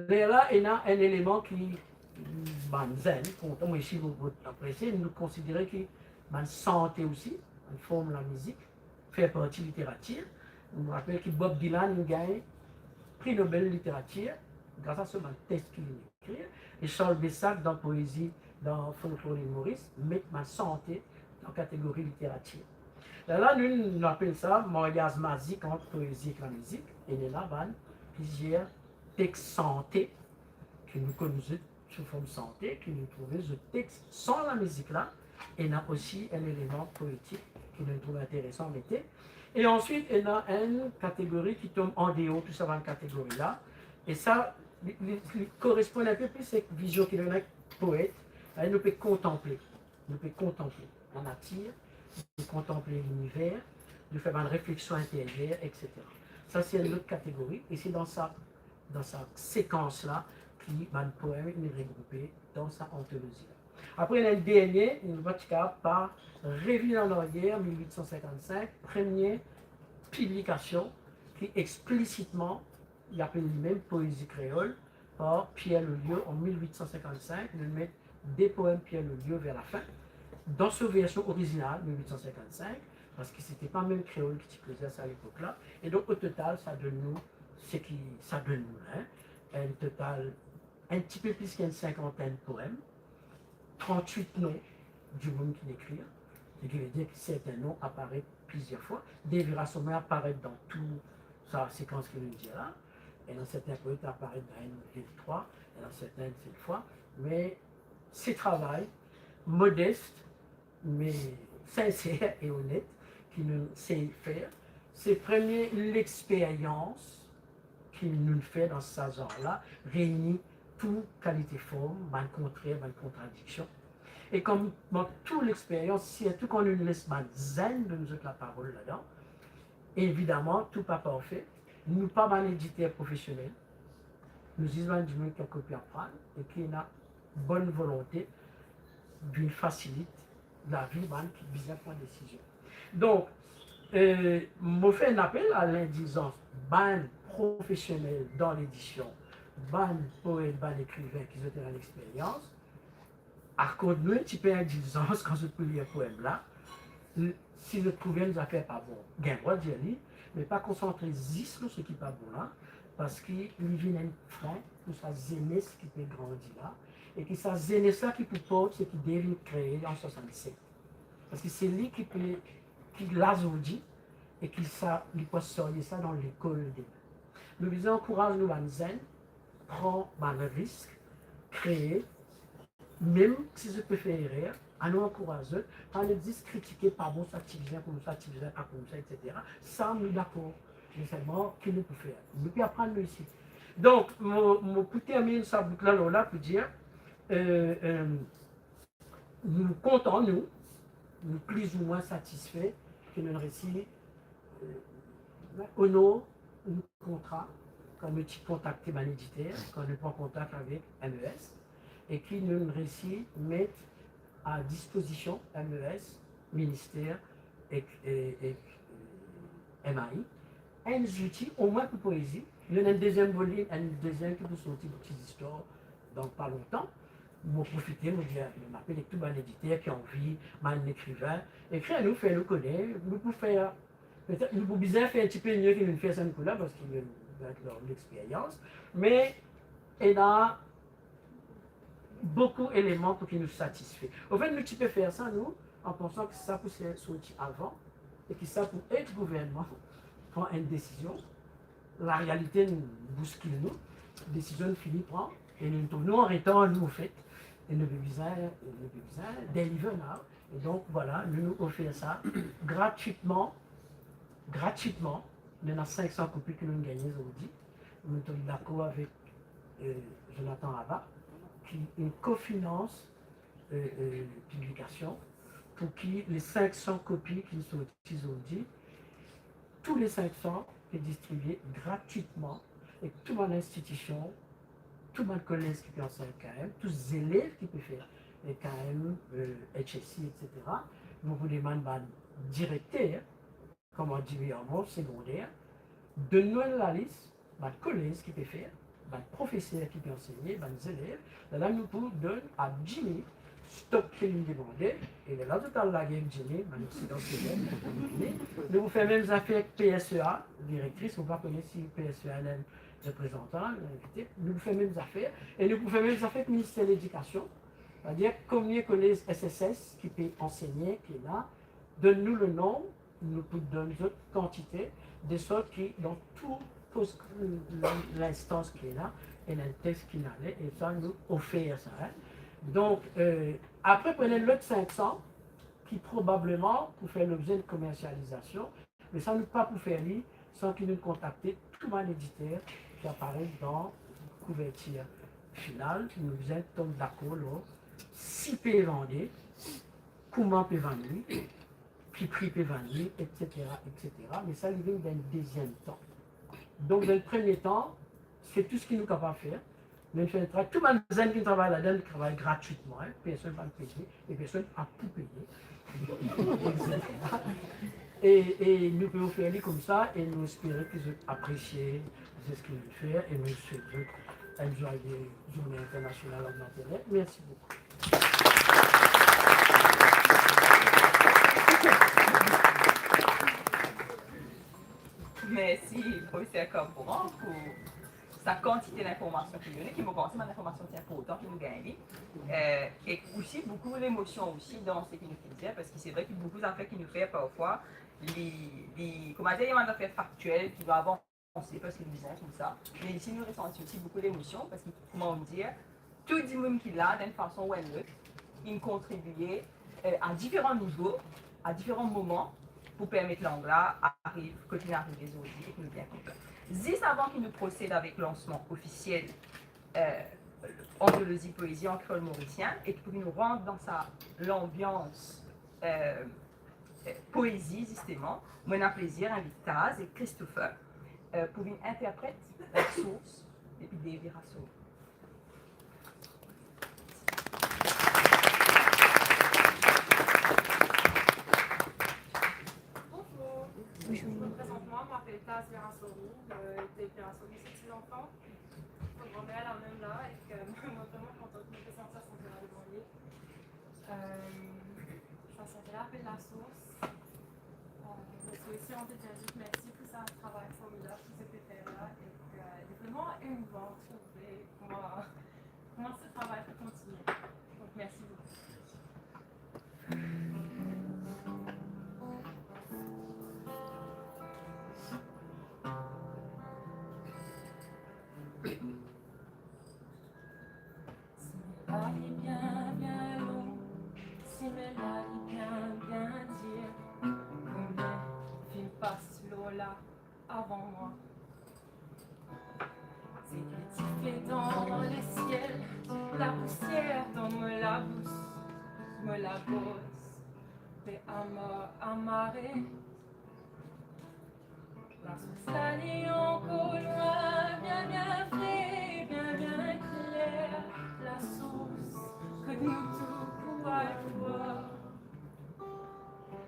Lerla ena enn eleman ki bann zenn, kontan, mwa osi, mo, mo apresie, nou konsidere ki bann sante osi, bann form lamizik, fer parti literatir. Nou rapel ki Bob Dylan inn gagn Pri Nobel Literatir gras a so bann teks ki li ekrir. E Charles Bessac, dan poezi, dan folklor Lil Moris, met bann sante dan kategori literatir. Lerla nou, nou apel sa maryaz mazik ant poezi ek lamizik. E ena bann plizier teks sante ki nou konn zot sou form sante, ki nou trouve zot teks san lamizik la. Ena osi enn eleman poetik ki nou trouve interesan mete. E answit, ena enn kategori ki tom andeor tou sa bann kategori la. E sa, li, li, li koresponn enn pe plis ek vizion ki nou ena poet. E nou pe kontanple, nou pe kontanple lanatir, nou kontanple liniver, nou fer bann refleksion interyer, etsetera. Sa se enn lot kategori, e se dan sa, dan sa sekans la ki bann poem inn regroupe dan sa antolozi la. Apre, ena enn dernie, nou pa ti kapav pa revinn an aryer, mil wit san sinkant-sink, premie piblikasion ki explisitman, li apel limem Poezi Kreol, par Pierre Loliot an mil wit san sinkant-sink. Nou met de poem Pierre Loliot ver lafin, dan so version orizinal, mil wit san sinkant-sink, parski se ti pa mem kreol ki ti koze a sa lepok la. E donk, o total, sa donn nou seki sa donn nou la, enn total enn tipe plis ki enn sinkantenn poem, trant-wit non dimoun ki ekrir, seki vedir ki sertin non aparet plizier fwa. David Rasselmayer aparet dan tou sa sekans ki nou dir la. Ena sertin poet aparet dan enn, de, trwa, ena sertin enn sel fwa. Me se travay modes, me sinser e onet ki nou sey fer. Se premie lexperyans ki nou fer dan sa zanr la, reyni tou kalite form, bann kontrer, bann kontradiksion. E kouma tou lexperyans, sirtou kan nou les bann zenn donn zot laparol ladan, evidaman, tou pa parfe. Nou pa bann editer profesionel, nou zis bann dimoun ki ankor pe aprann e ki ena bonn volonte vinn fasilit lavi bann ki bizin pran desizion. Donk, eh, mo fer enn apel a lindilzans bann profesionel dan ledision, bann poet, bann ekriven ki zot ena lexperyans, akord nou enn tipe lindilzans kan zot pou lir poem la. Si zot trouve enn zafer pa bon, gagn drwa dir li, me pa konsantre zis lor seki pa bon la, parski li vinn enn fren pou sa zenes ki pe grandi la, e ki sa zenes la ki pou port seki David kree an swasann-set. Parski se li ki pe, ki la zordi, e ki sa, li pou sarye sa dan lekol demin. Nou bizin ankouraz nou bann zenn, pran bann risk, kree, mem si zot pe fer erer, anou ankouraz zot, pa anou zis kritike, pa bon sa ti bizin, koumsa ti bizin, pa koumsa, etsetera. Sa nou dakor, me selman ki nou pou fer? Nou pe aprann nou osi. Donk, mo, mo pou terminn sa bout la, lor la pou dir, eh, eh, nou kontan, nou, nou plizoumwin satisfe ki nou resi, eh, onor nou kontra kan nou ti kontakte bann editer, kan nou pran kontak avek M E S, e ki nou resi met a dispozision M E S, minister ek, e, ek, eh, M A I, enn zouti, omwin pou poezi. Nou ena enn deziem volim, enn deziem ki pou sorti pou ti zistwar dan pa lontan. Mo profite, mo dir, mo apel ek tou bann editer ki anvi, bann ekriven, ekrir nou, fer nou kone, nou pou fer, petet nou pou bizin fer enn tipe mie ki nou fer sa kou la, parski nou, nou, nou lexperyans, me ena boukou eleman pou ki nou satisfe. Anfet, nou ti pe fer sa, nou, an pansan ki sa pou se sorti avan, e ki sa pou ed gouvernman pran enn desizion. Larealite nou bouskil nou, desizion fini pran, e nou trouv nou an retar, nou, anfet, e nou pe bizin, nou pe bizin deliver now. E donk, vwala, nou, nou ofer sa gratwitman, gratwitman, nou ena sink san koupi ki nou gagne zordi. Nou trouv dakor avek, eh, Jonathan Abba, ki inn kofinans, eh, eh, piblikasion, pou ki le sink san kopi ki sorti zordi, tou le sink san pe distribie gratwitman, ek tou bann institision, tou bann kolez ki pe ansegn K M, tou zelev ki pe fer, eh, K M, eh, H S C, et cetera. Nou pou demann bann direkter, kouma dir, an segonder, donn nou enn lalis bann kolez ki pe fer, bann profeser ki pe ansegne, bann zelev. Lerla nou pou donn a Jimmy stok ki li demande, e lerla zot al lage Jimmy, bann oksidan, nou pou fer mem zafer ek P S E A, direktris, mo pa kone si P S E A ena enn reprezantan, enn invite, nou pou fer mem zafer, e nou pou fer mem zafer ek Minister Ledikasion, setadir konbien kolez S S S ki pe ansegne, ki ena, donn nou le nonb, nou pou donn zot kantite, de sort ki dan tou pos-, linstans ki ena, ena enn text ki ale, e sa nou ofer sa, en. Donk, eh, apre pou ena lot sink san, ki probableman pou fer lobze enn komersializasion, me sa nou pa pou fer li san ki nou kontakte tou bann editer ki aparet dan kouvertir final, nou bizin tom dakor lor si pe vande, kouma pe vann li, ki pri pe vann li, et cetera, et cetera. Me sa, li vinn dan enn deziem tan. Donk, dan enn premie tan, se tou seki nou kapav fer. Nou finn fer enn travay, tou bann zenn ki travay ladan, li travay gratwitman, en, personn pa peye, e personn pa pou peye, et cetera. E, e nou pe ofer li koumsa, e nou espere ki zot apresie seki nou fer, e nou swet zot enn zwaye Zourne Internasional Lang Materner. Mersi boukou. Mersi, profeser Corcoran, pou sa kantite linformasion ki li donn, ki mo panse bann linformasion ki inportan ki nou gagn li. Eh, e osi boukou lemosion osi dan seki nou finn dir, parski se vre ki boukou zafer ki nou fer parfwa, li, li, kouma dir, li bann zafer faktiel ki nou avan panse, parski nou bizin koumsa. Me isi, nou resanti osi boukou lemosion, parski, kouma nou dir, tou dimoun ki la, dan enn fason ou enn lot, inn kontribie, eh, a diferan nivo, a diferan moman, pou permet lang la ariv kot li arive zordi, e ki nou bien kontan. Zis avan ki nou prosed avek lansman ofisiel, eh, Anthologie Poésie en créole mauricien, e ki pou nou rant dan sa lanbians, eh, eh, poezi, zisteman, mo ena plezir invit Taz e Christopher, eh, pou vinn interpret La Source depi Dave Virassoro. Bonjour. Je me présente, moi, je m'appelle Taz Virassoro, euh, de Virassoro, c'est ses enfants. Mon grand-mère la même là, et que moi, vraiment contente de me présenter à son terrain de banlieue. Euh, sa seri apel La Source. Euh, je suis aussi envie de dire juste merci pour ce travail formidable que vous avez fait là, et que, euh, c'est vraiment émouvant de trouver comment, comment ce travail peut continuer. Donc, merci beaucoup. Sime la li bien, bien long, sime la li bien, bien dir. Konbien finn pas lor la avan mwa? Seki ti fer dan lesiel, lapousier dan mo labous, mo labous pe amar, amare. La sours la li ankor lwin, bien, bien fre, bien, bien kler. La sours kot nou tou pou al bwar.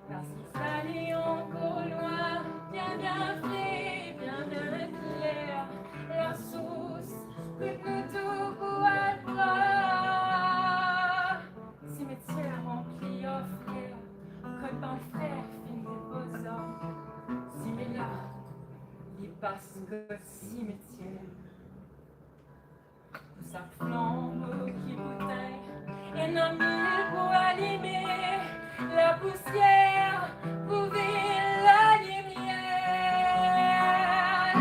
La sours la li ankor lwin, bien, bien fre, bien, bien kler. La sours kot nou tou pou al bwar. Simetier ranpli ar frer, kot bann frer finn depoz zarm. Sime la li pas kot simetier. Pou sak flanbo ki pou tegn, ena mil pou alime. Lapousier pou vinn lalimier.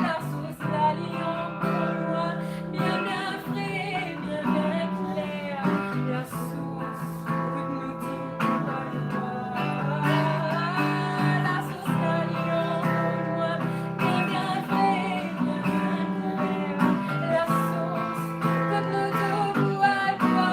La sours la li ankor lwin, bien, bien fre, bien, bien kler. La sours kot nou tou pou al bwar. La sours la li ankor lwin, bien, bien fre, bien, bien kler. La sours kot nou tou pou al bwar.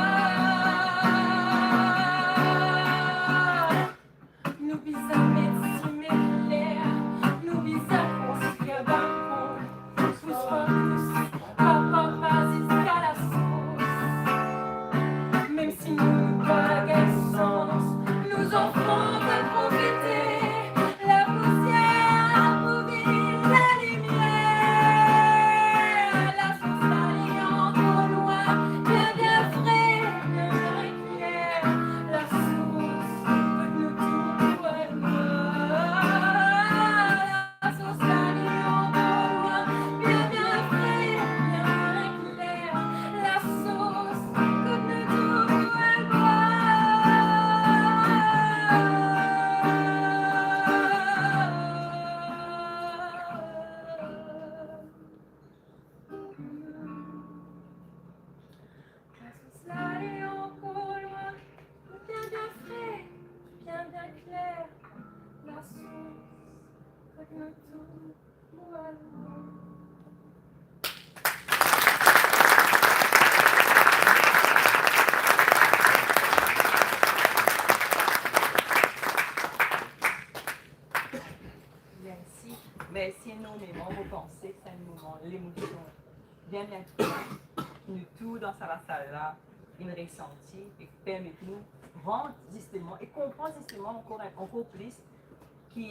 bien, bien ki nou tou dan sa lasal la, inn resanti e permet nou rant zisteman e konpran zisteman ankor, ankor plis ki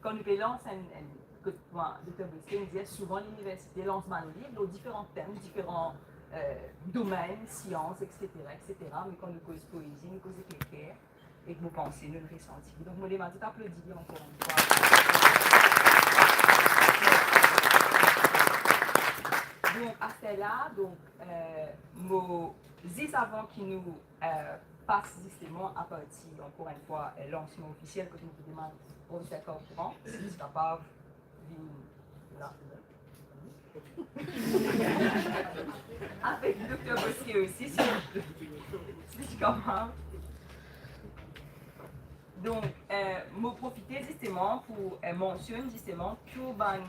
kan nou pe lans enn, enn, kot mwa, Dokter Bosquet, nou dir souvan liniversite lans bann liv lor diferan tem, diferan, eh, domenn, sians, et cetera, et cetera. Me kan nou koz poezi, nou koz ek leker, ek mo panse, nou resanti. Donk, mo demann zot aplodi li ankor enn fwa. Donk, aster la, donk, eh, mo, zis avan ki nou, eh, pas zisteman apartir, ankor enn fwa, eh, lansman ofisiel, kot nou pou demann Profeser Corcoran si li kapav vinn la. Avek Dokter Bosquet osi, si, si li kapav. Donk, eh, mo profite zisteman pou, eh, mansionn zisteman tou bann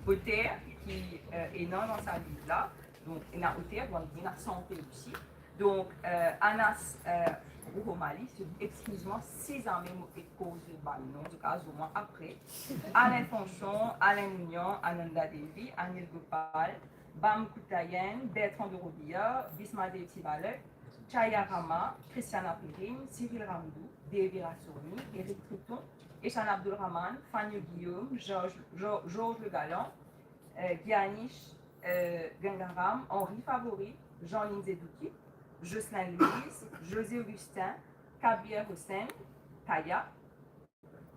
oter ki, eh, ena dan sa liv la. Donk, ena oter, bon, ena sante osi. Donk, eh, Anas, eh, Rouhomali, eskiz mwa si zame mo pe koz bann non, zot kapav zwenn mwa apre. Alain Fanchon, Alain Mounian, Ananda Devi, Anil Gopal, Bam Kutayen, Bertrand de Robillard, Bismadev Tibalek, Chaya Rama, Christiana Perrine, Cyril Ramdou, Devi Rasomi, Eric Triton, Eshan Abdulrahman, Fanny Guillaume, Georges, Georges, Georges Le Galland, eh, Giannis, eh, Gangaram, Henri Favori, Jean Lindsay Douki, Jocelyn Louise, José Augustin, Kabir Hossein, Kaya.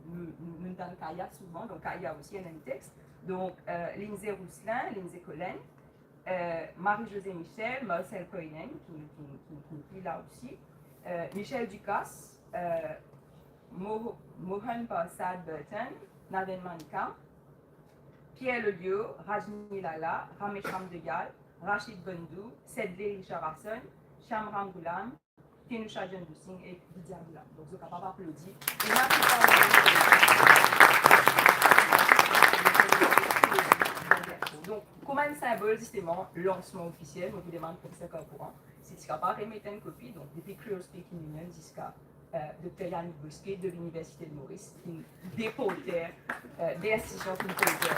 Nou, nou, nou tann Kaya souvan, donk Kaya osi ena enn text. Donk, eh, Lindsay Rousselin, Lindsay Collen, eh, Marie-Josée Michel, Marcel Koinen, ki, ki, ki, ki pli la osi, eh, Michel Ducasse, eh, Mo-, Mohan Prasad Burton, Naden Manikam, Pierre Lelio, Rajni Lalla, Ramesh Ram Dayal, Rashid Bandhu, Sedley Richard Hasson, Shyam Ram Ghulam, Tenusha Jandu Singh ek Vidya Ghulam. Donk, zot kapav aplodi. E mersi par Donk, kouma enn sinbol, zisteman, lansman ofisiel, mo pou demann Profeser Corcoran si ti kapav remet enn kopi. Donk, depi Creole Speaking Union ziska, eh, Dokter Yannick Bosquet de Liniversite de Moris, ki de porter, eh, de institision ki porter.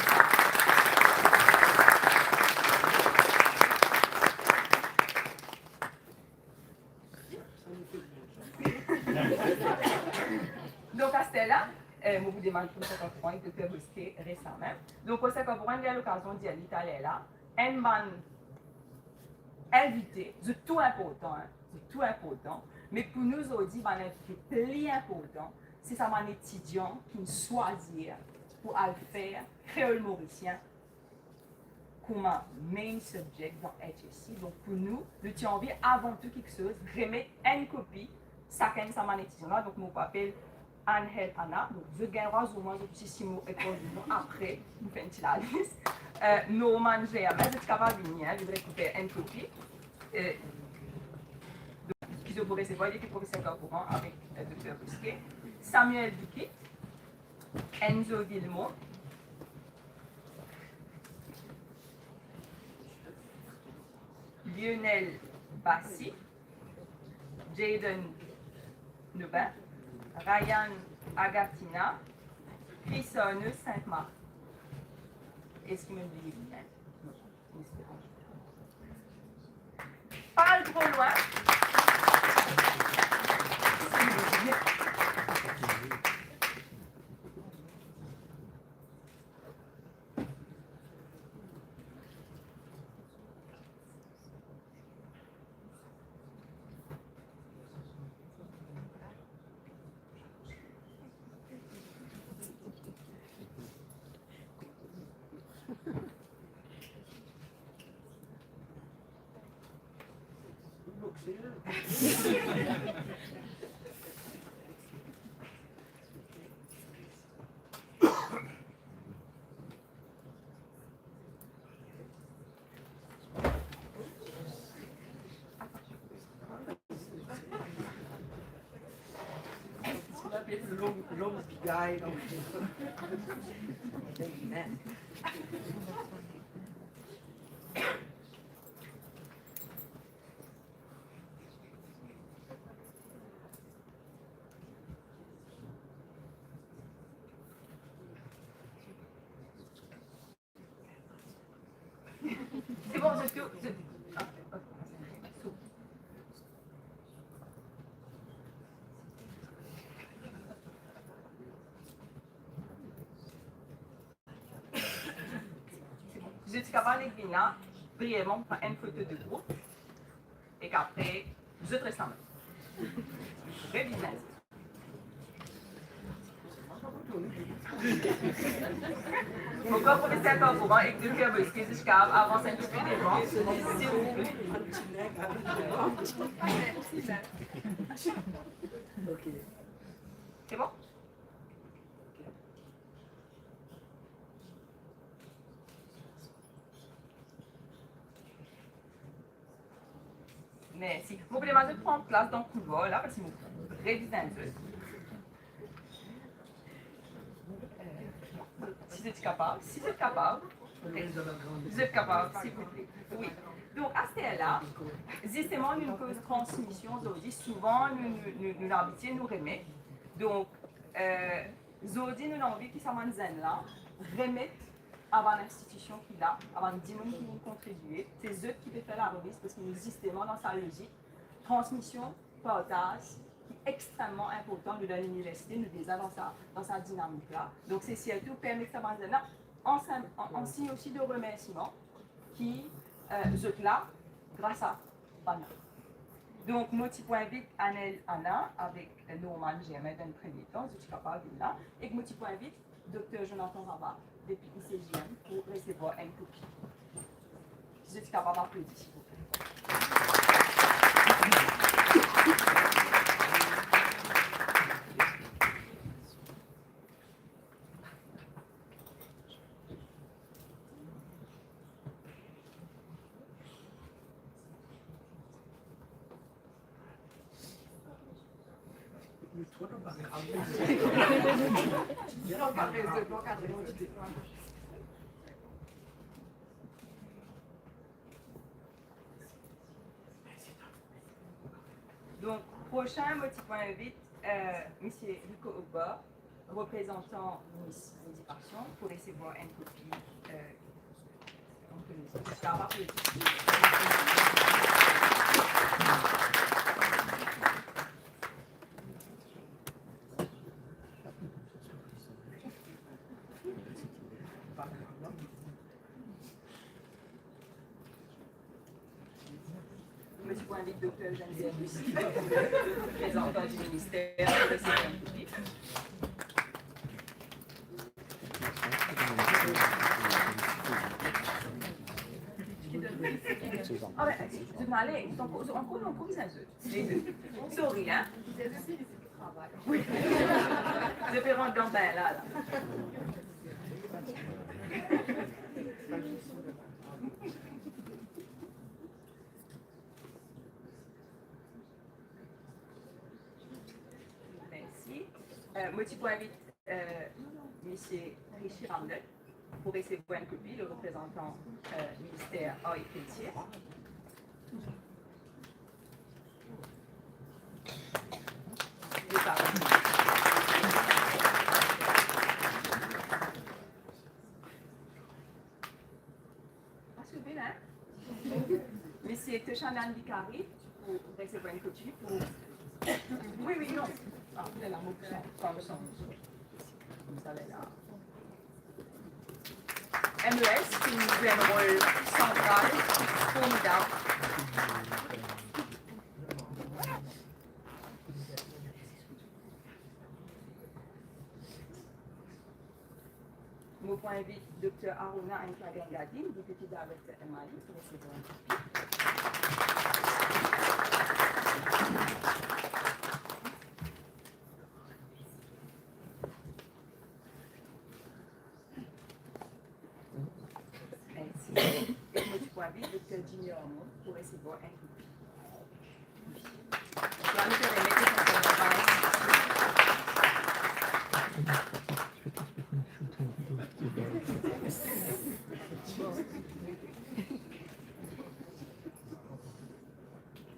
Donk, aster la, eh, mo pou demann Profeser Corcoran ek Dokter Bosquet res lamem. Donk, Profeser Corcoran, gagn lokazion dir li taler la, enn bann invite, zot tou inportan, hein, zot tou inportan, me pou nou zordi, bann invite pli inportan, se sa bann etidian ki'nn swazir pou al fer kreol morisien kouma main subject dan H S C. Donk, pou nou, nou ti anvi, avan tou kiksoz, remet enn kopi sakenn sa bann etidian la. Donk, mo pou apel Angel, Anna. Donk, zot gagn drwa zwenn mwa, zot osi, si mo epwol zot non apre, nou fer enn ti lalis. Eh, Norman Germain, zot kapav vini, hein, zot rekiper enn kopi. Eh, donk, ki zot pou resevwar depi Profeser Corcoran avek, eh, Dokter Bosquet. Samuel Duquit, Enzo Villemont, Lionel Bassi, Jayden Nobin, Ryan Agatina, Chris Arnaud Sainte-Marie. Eski mo bliye kiksoz? Non. Pas tro lwin. Long, long guy, long. Amen. Se bon, Zot tou, zot, zot ti kapav vinn la, brievman, pran enn foto de group, ek apre, zot res lamem. Re bizin. Mo krwar profeser Corcoran ek Dokter Bosquet, zot ti kapav avans enn tipe devan, silvouple. Ok. C'est bon? Mersi. Mo pou demann zot pran plas dan koulwar la, parski mo re bizin zot. Si zot kapav, si zot kapav, zot kapav, silvouple. Wi. Donk, aster la, zisteman, nou koz transmision zordi, souvan, nou, nou, nou, nou abitie nou remet. Donk, euh, zordi, nou anvi ki sa bann zenn la remet a bann institision ki la, a bann dimoun ki finn kontribie, se zot ki pe fer laremiz, parski nou zisteman dan sa lozik transmision, partaz, ki extrememan inportan. Nou dan liniversite, nou deza dan sa, dan sa dinamik la. Donk, se sirtou permet sa bann zenn la, an, an, an sign osi de remersiman ki, euh, zot la gras a bann la. Donk, mo ti pou invit Anel Anna avek, euh, Norman Germain dan enn premie tan, zot ti kapav vinn la, ek mo ti pou invit Dokter Jonathan Rabat depi I C G M pou resevwar enn kopi. Si zot ti kapav aplodi, silvouple. Donk, prosin, mo ti pou invit, euh, misie Rico Ogbar, reprezantan Miss Éducation, pou resevwar enn kopi, euh, Mo ti pou invit Dokter Eugène Servus, reprezantan di minister, pou resevwar enn kopi. Ah ben, zot ale, ankor, ankor, ankor bizin zot. Sorry, hein. Wi. Zot pe rant dan bin la, la. Mersi. Euh, mo ti pou invit, euh, misie Richie Ramnot pou resevwar enn kopi, le reprezantan, euh, minister Art et Culture. Misie Toshanan Bikari, pou resevwar enn kopi pou, wi, wi, non. Ah, la, mo pa, pa sanz. Koumsa, la. M E S, ki finn zwe enn rol santral, formidab. Mo pou invit Dokter Aruna Anita Gangadin, Deputy Director M I U, pou resevwar enn kopi. Mersi. E mo ti pou invit Dokter Jimmy Ormond pou resevwar enn kopi.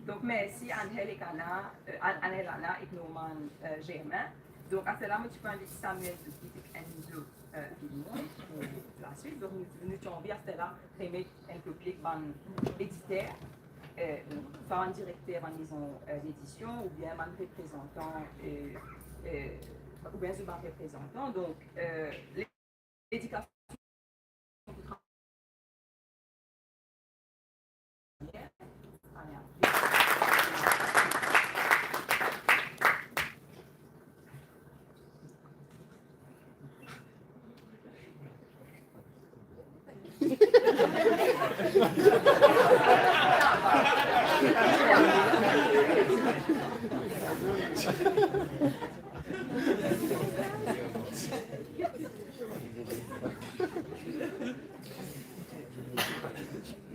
Donk, mersi Angel ek Anna, euh, An-, Angel Anna ek Norman, euh, Germain. Donk, aster la, mo ti pou invit Samuel Dupuis ek enn zot euh, vini pou laswit. Donk, nou, nou ti anvi aster la remet enn kopi ek bann editer, euh, swa bann direkter bann mezon, euh, ledision, oubien bann reprezantan, euh, euh, oubien zot bann reprezantan. Donk, euh, ledikasion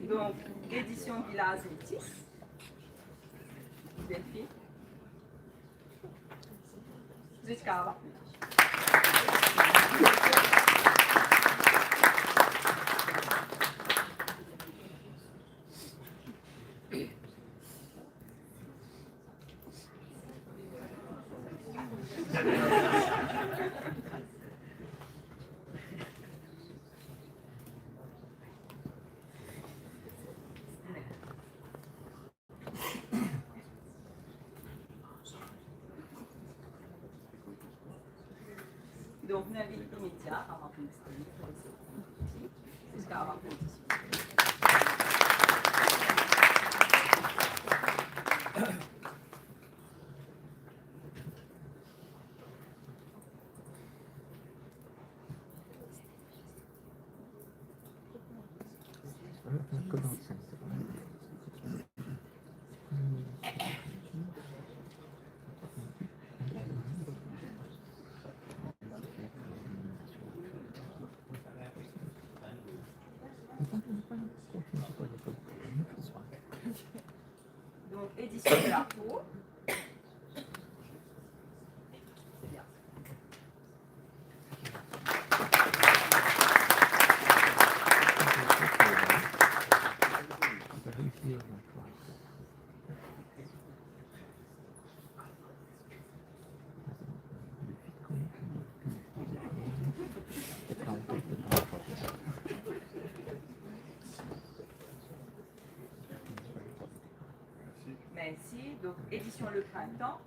Donk, Edision Vilaz Metis. Delphine. Ziska la. Donk, nou invit imedya a Martin Stanley pou resevwar ziska la. Donk, Edision de la Cour. Mersi. Donk, Edision Le Printemps.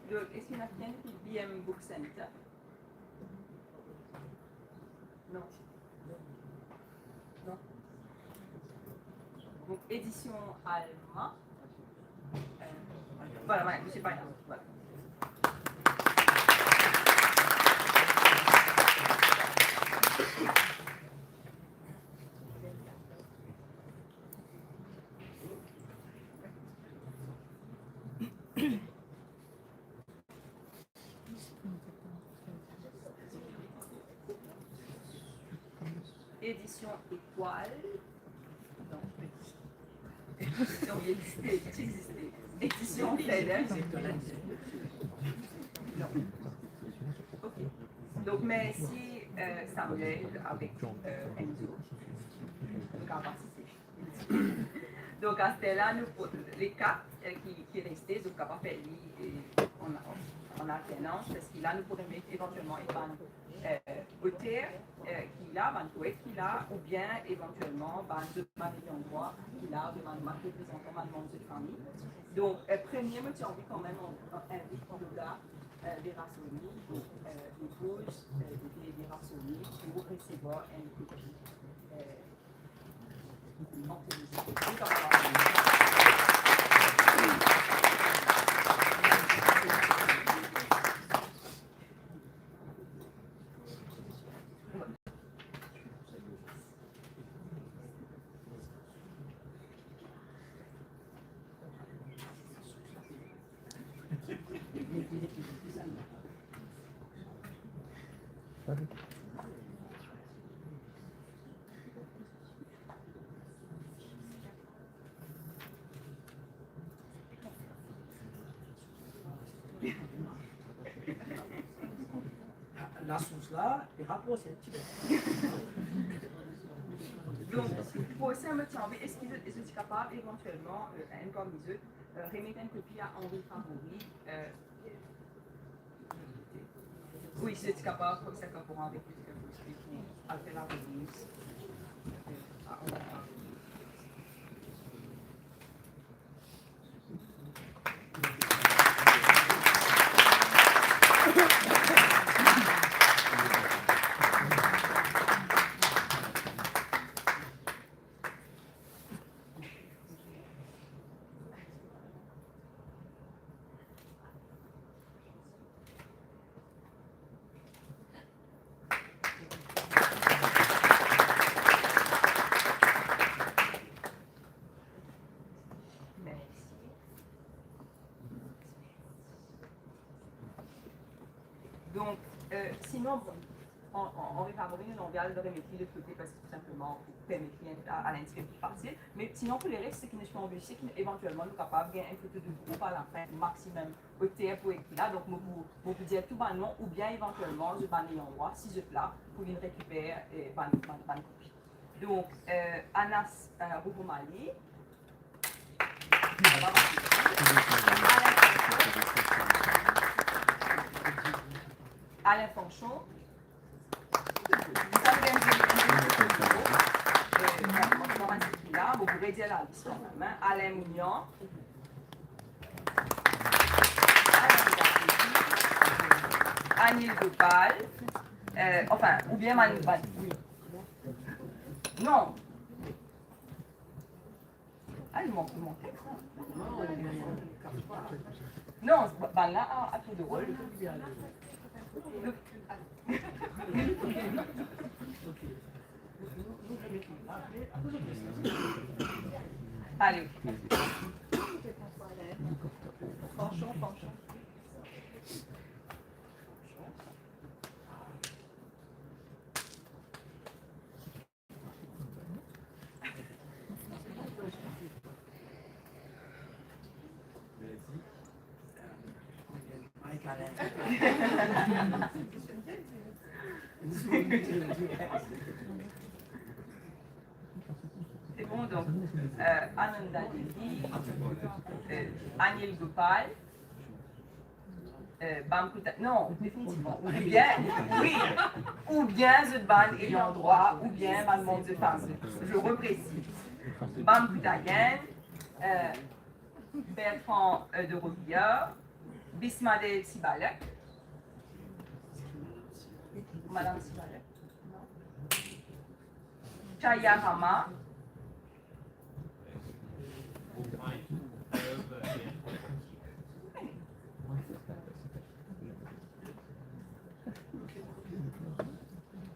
Donk, eski ena kikenn ki B M Book Center? Non. Non. Donk, Edision Alma. Euh, voilà, voilà, Misie Payet, voilà. Edision Etoile. Non, Edision Etoile. Edision Etoile. Non. Ok. Donk, mersi, euh, Samuel avek, euh, Enzo. Donk, a partir Donk, aster la, nou pou, le kat, euh, ki, ki reste, zot kapav fer li, euh, an, an alternans, parski la, nou pou remet evantielman enn bann, euh, oter, euh, ki la, bann poet ki la, oubien evantielman bann zot manm lilian drwa ki la, oubien bann, bann reprezantan bann manm zot fami. Donk, euh, premie, mo ti anvi kanmem an, an, invit Lola, euh, Verasoni, donk, euh, lepoz, euh, de Verasoni, pou resevwar enn kopi, euh, Lasos la, li rapros enn tipe. Donk, prosin mo ti anvi, eski zot, zot ti kapav evantielman, euh, enn parmi zot, euh, remet enn kopi a Henri Favori, euh, wi, si zot ti kapav, komiser Kaporal avek, euh, pou al fer laremiz, euh, a Henri Favori. Mersi. Donk, euh, sinon, bon, an, an, Henri Favori, nou anvi al remet li lot kote, parski tou sinpleman pou permet li al, al enn tipe pli fasil. Me sinon, pou leres, seki nou ti anvi, seki evantielman nou kapav gagn enn foto de group alafin, maximum oter pou ekri la. Donk, mo pou, mo pou dir tou bann non, oubien evantielman, zot bann ayandrwa, si zot la, pou vinn rekiper, euh, bann, bann, bann kopi. Donk, euh, Anas, euh, Rouvoumali. Alain Fanchon. Alain Fanchon. Sa, nou gagn zoli, zoli foto. Euh, bon, bon, bon, bon, la, bon, pou redir lalis kanmem, hein. Alain Mounian. Anil Gopal. Euh, enfin, oubien bann, bann, wi. Non. Ah, li mank, li mank. Non, ba-, bann la, a, a tour de rol. Ale. Fanchon, Fanchon. C'est bon, donc, euh, Ananda Devi, euh, Anil Gopal, euh, Bamkuta, non, définitivement, oubien, wi, oubien zot bann ayandrwa, oubien bann manm zot fami. Je reprécise. Bamkuta Yen, euh, Bertrand, euh, de Robillard, Bismadel Sibalek, Madame Sibalek, non? Chaya Rama,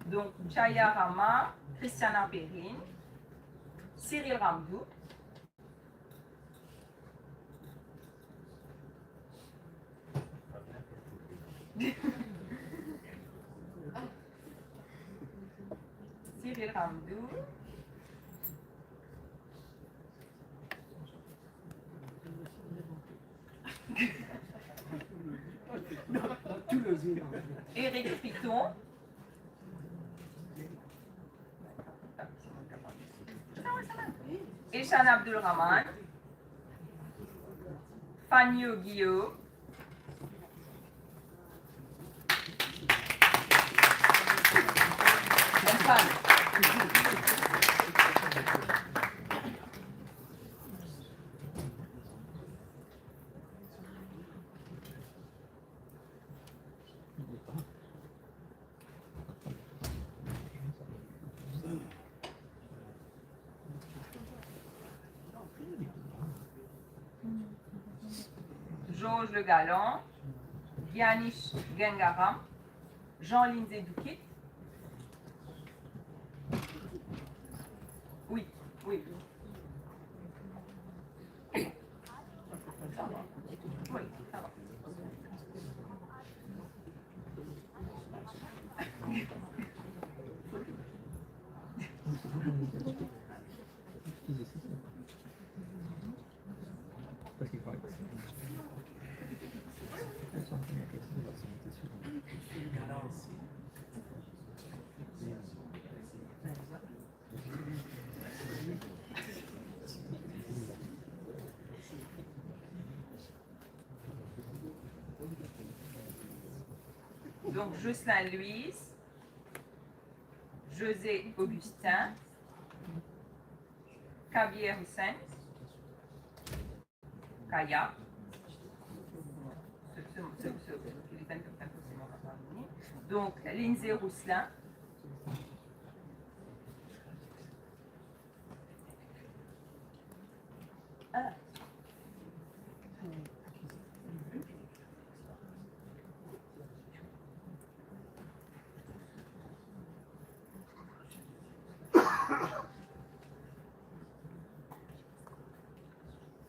donc, Chaya Rama, Christiana Perrine, Cyril Ramdou, Cyril Ramdou. Eric Piton. Eshan Abdulrahman, Fanny Guillaume, Georges Le Galant, Giannis Gengaram, Jean Lindsay Duquit. Oui, oui. Oui, ça va. Donc, Jocelyn Louise, José Augustin, Kabir Hussein, Kaya. Ce, ce, ce, ce, ce téléphone comme ça, forcément, va pas venir. Donc, Lindsay Rousselin. Ah.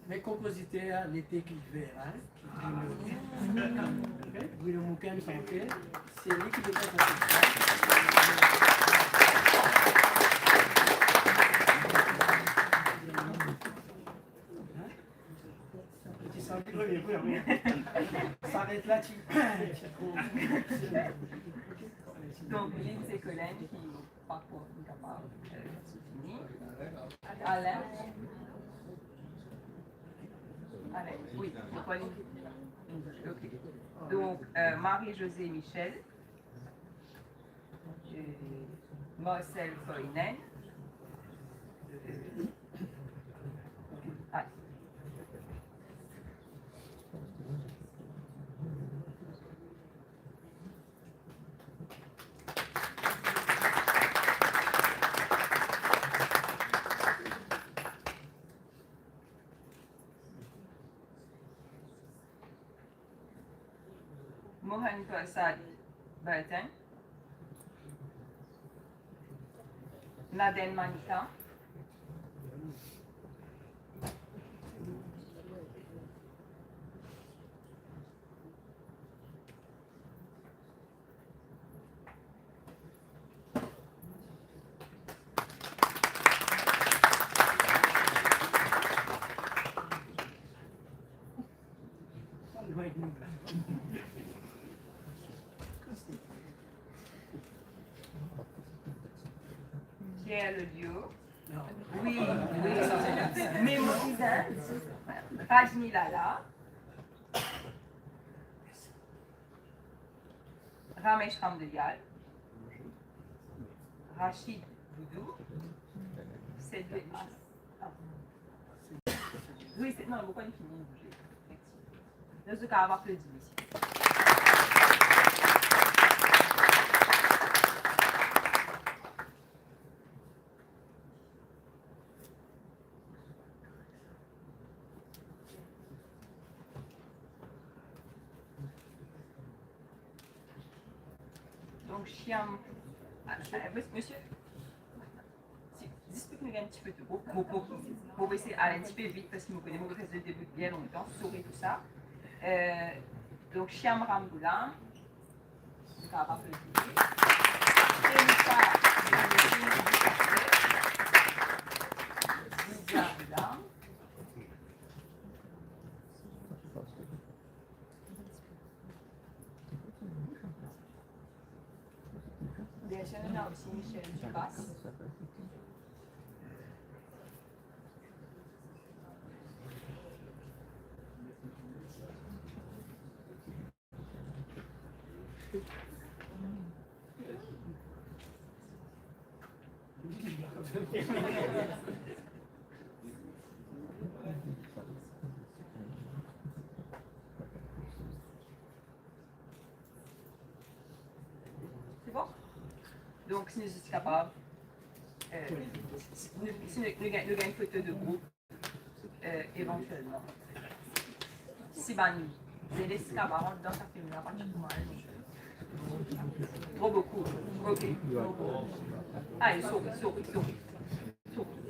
Me konpoziter, li te ekriven, hein, ki Bruno, Bruno Mouken sante, se li ki pe konpoze. Hein? Ti santi premie, premie. S'aret la, ti, ti trouv. Donc, Lindsay Collen ki parkour nou kapav, euh, fini. Alain. Alain, oui, c'est quoi, Lindsay? Ok. Donc, euh, Marie-Josée Michel. Euh, Marcel Foinen. Euh, ah. Mohan Prasad Bertin, Naden Manika, Pierre Lelio. Oui, oui. Mémorisant. Rajni Lala. Ramesh Ramdayal, Rachid Boudou, Cédric. Ah. Oui, c'est, non, pourquoi il finit de bouger? Dans ce cas, on va applaudir ici. Donc, Chiam, ah, euh, monsieur, si, zis pou nou gagn enn tipe de group, pou, pou, pou esey al enn tipe vit, parski mo kone mo reste debout bien longtemps, sourit tou sa. Euh, donc, Chiam Ramgoolam, Déjà, on a aussi Michel Ducasse. C'est bon? Donc, si nou ti kapav, euh, si, si nou, nou gagn, nou gagn enn foto de group, euh, éventuellement. Si bann zenes kapav rant dan sa fim la, pa ti pou mal. Trop beaucoup. Ok. Allez, sourit, sourit, sourit. Sourit.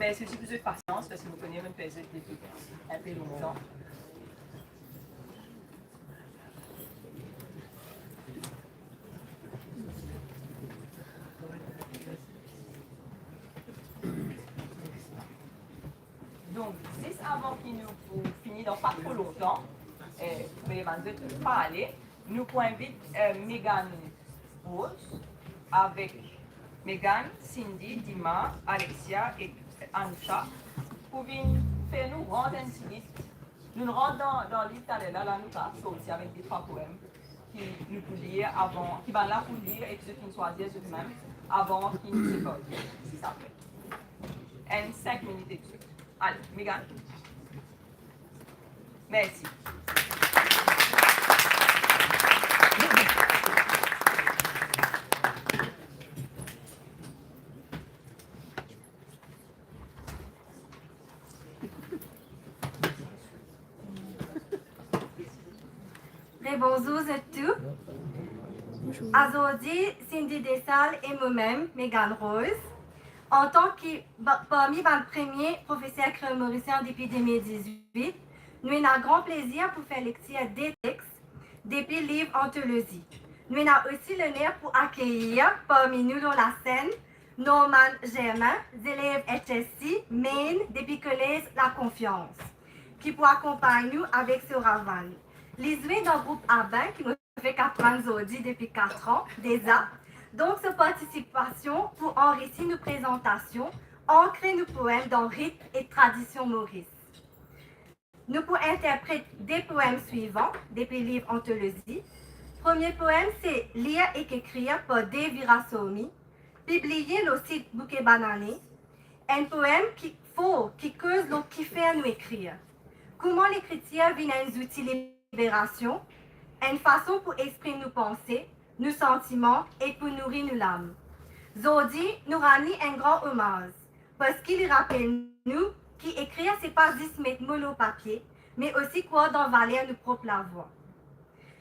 mersi osi pou zot pasians, parski nou kone nou fer zot depi enpe lontan. Donk, zis avan ki nou pou fini dan pa tro lontan, eh, pou bann zot pa ale, nou pou invit, eh, Megan Rose avek Megan, Cindy, Dima, Alexia ek Anusha pou vinn fer nou rant enn tigit. Nou rant dan, dan liv taler la, la nou pa sorti avek de trwa poem ki nou pou lir avan, ki bann la pou lir ek zot finn swazir zot mem avan ki nou separe, si sa pe. Enn sink minit ek zot. Ale, Megan. Mersi. Rebonzour zot tou. Azordi, Cindy Dessalles e momem, Megan Rose, antan ki ba-, parmi bann premie profeser kreol morisien depi de mil diz-wit, nou ena gran plezir pou fer lektir de text depi liv antolozi. Nou ena osi loner pou akeyir parmi nou lor lasenn Norman Germain, zelev H S C Maine depi kolez La Confiance, ki pou akonpagn nou avek so ravann. Li zwe dan group Abin ki mo fek aprann zordi depi kat an deza. Donk, so partisipasion pou anrisi nou prezantasion, ankre nou poem dan ritm e tradision Moris. Nou pou interpret de poem swivan depi liv antolozi. Premie poem se Lir ek ekrir par Dave Viraswamy, pibliye lor sit Bouke Banane. Enn poem ki for, ki koz lor kifer nou ekrir, kouma lekritir vinn enn zouti liberasion, enn fason pou exprim nou panse, nou santiman ek pou nouri nou lam. Zordi, nou rann li enn gran omaz, parski li rapel nou ki ekrir se pa zis met mo lor papie, me osi krwar dan valer nou prop lavwa.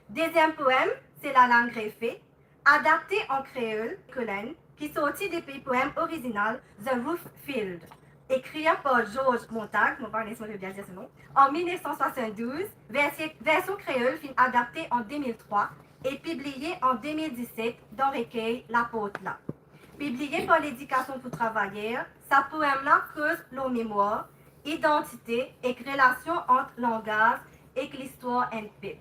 Deziem poem, se Lalang Refe, adapte an kreol, Colin, ki sorti depi poem orizinal The Roof Field, ekrir par Georges Montag, mo pa kone si mo pe bien dir so nom, an mil nef san swasanndouz, versi-, version kreol finn adapte an de mil trwa e pibliye an de mil diset dan rekey Laport La. Pibliye par Ledikasion pou Travayer, sa poem la koz lor memwar, idantite ek relasion ant langaz ek listwar enn pep.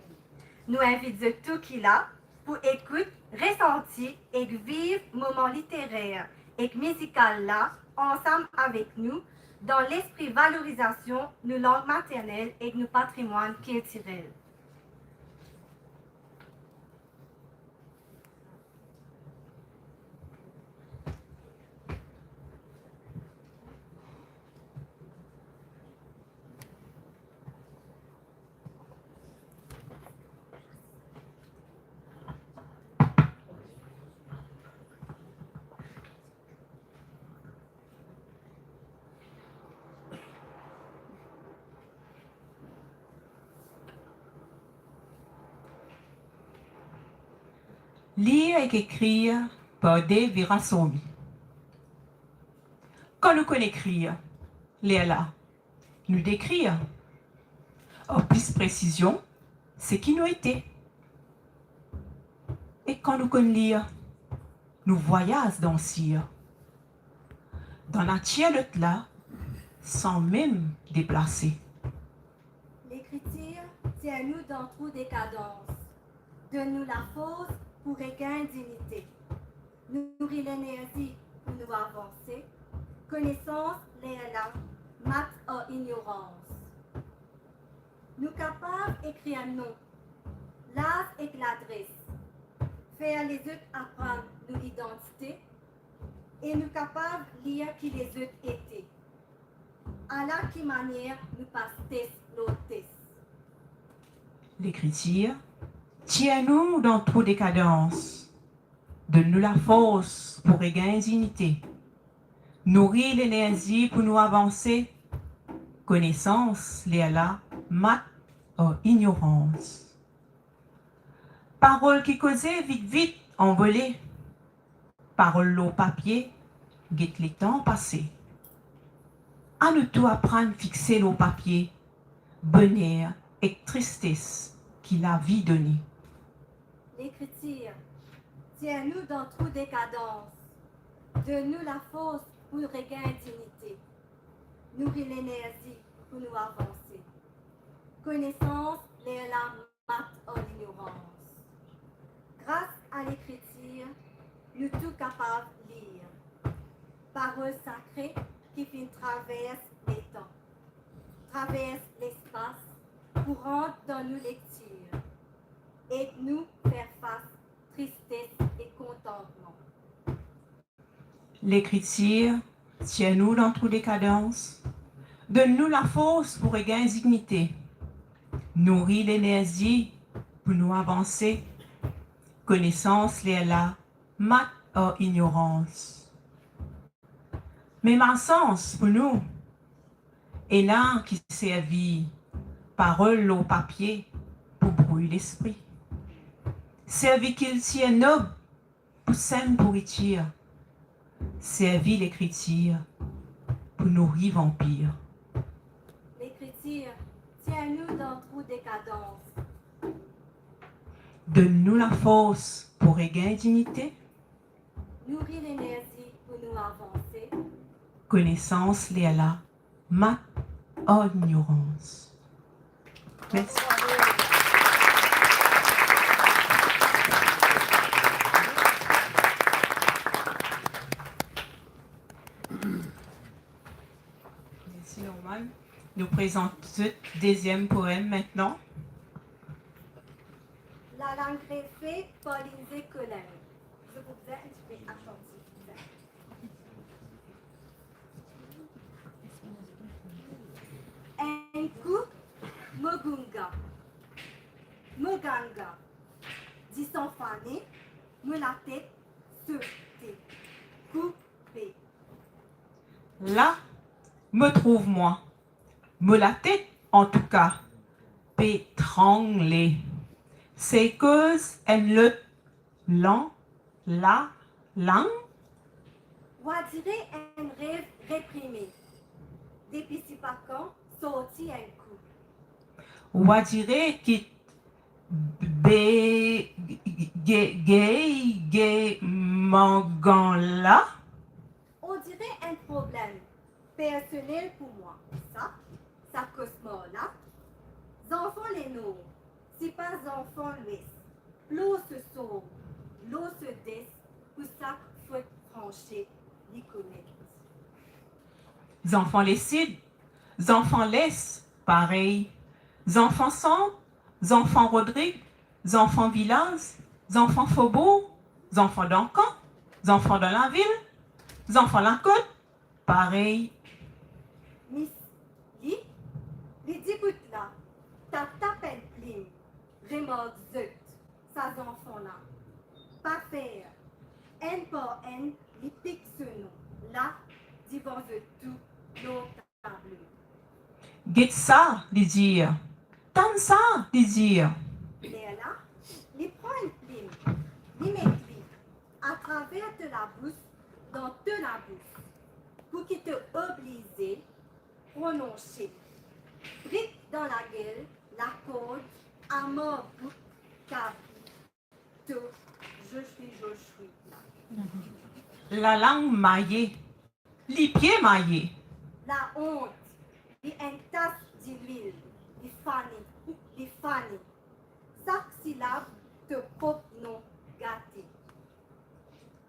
Nou invit zot tou ki la pou ekout, resanti ek viv moman literer ek mizikal la ansam avek nou dan lespri valorizasion nou lang maternel ek nou patrimwann kiltirel. Lir ek ekrir par Dave Viraswamy. Kan nou konn ekrir, lerla nou dekrir, ar plis presizion, seki nou ete. E kan nou konn lir, nou vwayaz dan sir, dan natir lot la, san mem deplase. Lekritir tir nou dan trou dekadans, donn nou lafors pou regagn dignite. Nouri lenerzi pou nou avanse, konesans lerla mat ar ignorans. Nou kapav ekrir non, laz ek ladres, fer lezot aprann nou idantite, e nou kapav lir ki lezot ete. Ala ki manier nou pas tes lor tes. Lekritir tir nou dan trou dekadans, donn nou lafors pou regagn dignite, nouri lenerzi pou nou avanse, konesans lerla mat ar ignorans. Parol ki koze vit vit anvole, parol lor papie get letan pase. Anou tou aprann fixe lor papie boner ek tristes ki lavi done. Lekritir, tir nou dan trou dekadans, donn nou lafors pou regagn dignite, nouri lenerzi pou nou avanse. Konesans lerla mat ar lignorans. Gras a lekritir, nou tou kapav lir parol sakre ki finn travers letan, travers lespas pou rant dan nou lektir, ed nou fer fas tristes e kontantman. Lekritir tir nou dan trou dekadans, donn nou lafors pou regagn dignite, nouri lenerzi pou nou avanse. Konesans lerla mat ar ignorans. Me malsans pou nou, ena ki servi parol lor papie pou brouy lespri, servi kiltir nob pou sem pouritir, servi lekritir pou nouri vanpir. Lekritir tir nou dan trou dekadans, donn nou lafors pou regagn dignite, nouri lenerzi pou nou avanse. Konesans lerla mat ar lignorans. Mersi. Mersi, Norman. Nou prezant zot deziem poem aster. Lalang refe par Lindsay Colin. Zot pou bizin enn tipe atantif. Enn kou, mo gounga, mo ganga, disan fane, mo latet sote, koupe. La, mo trouv mwa, mo latet antouka pe trangle. Se koz enn lot lang, lalang. Ou adire enn rev reprime, depi sipakan sorti enn kou. Ou adire ki be, ge, ge, ge mangan la. On dire enn problem personel pou mwa. Sa, sa kosmar la, zanfan Lenor, sipa zanfan Lwes, lor so sor, lor so des, pou sak fot franse, li konet. Zanfan Lesid, zanfan Les, parey. Zanfan Sant, zanfan Rodrig, zanfan vilaz, zanfan fobour, zanfan dan kan, zanfan dan lavil, zanfan lakot, parey. Mis li, li dibout la, tap tap enn plim, remark zot, sa zanfan la. Pa fer, enn par enn, li pik so non, la, divan zot tou, lor tablo. Get sa, li dir. Tann sa, li dir. Lerla, li pran enn plim, li met li atraver to labous, dan to labous, pou ki to oblize prononse. Brik dan lagel, lakord, amar bouk, kabi, to, je suis, je suis. Lalang maye, lipie maye. Laont, li enn tas dilwil, li fane, li fane. Sak silab to prop non gate.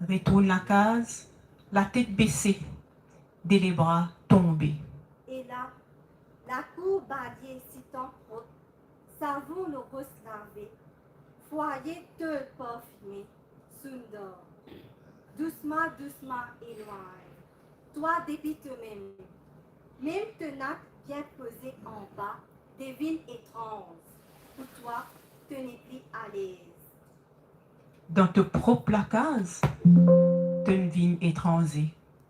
Retourn lakaz, latet bese, de lebra tonbe. E la, lakour balie sitan prop, savon lor ros lave, fwaye tol parfime, soundor. Dousma, dousma elwagn twa depi tomem. Mem to nat bien poze anba devinn etranz pou twa, to nepli alez. Dan to prop lakaz, to vinn etranze.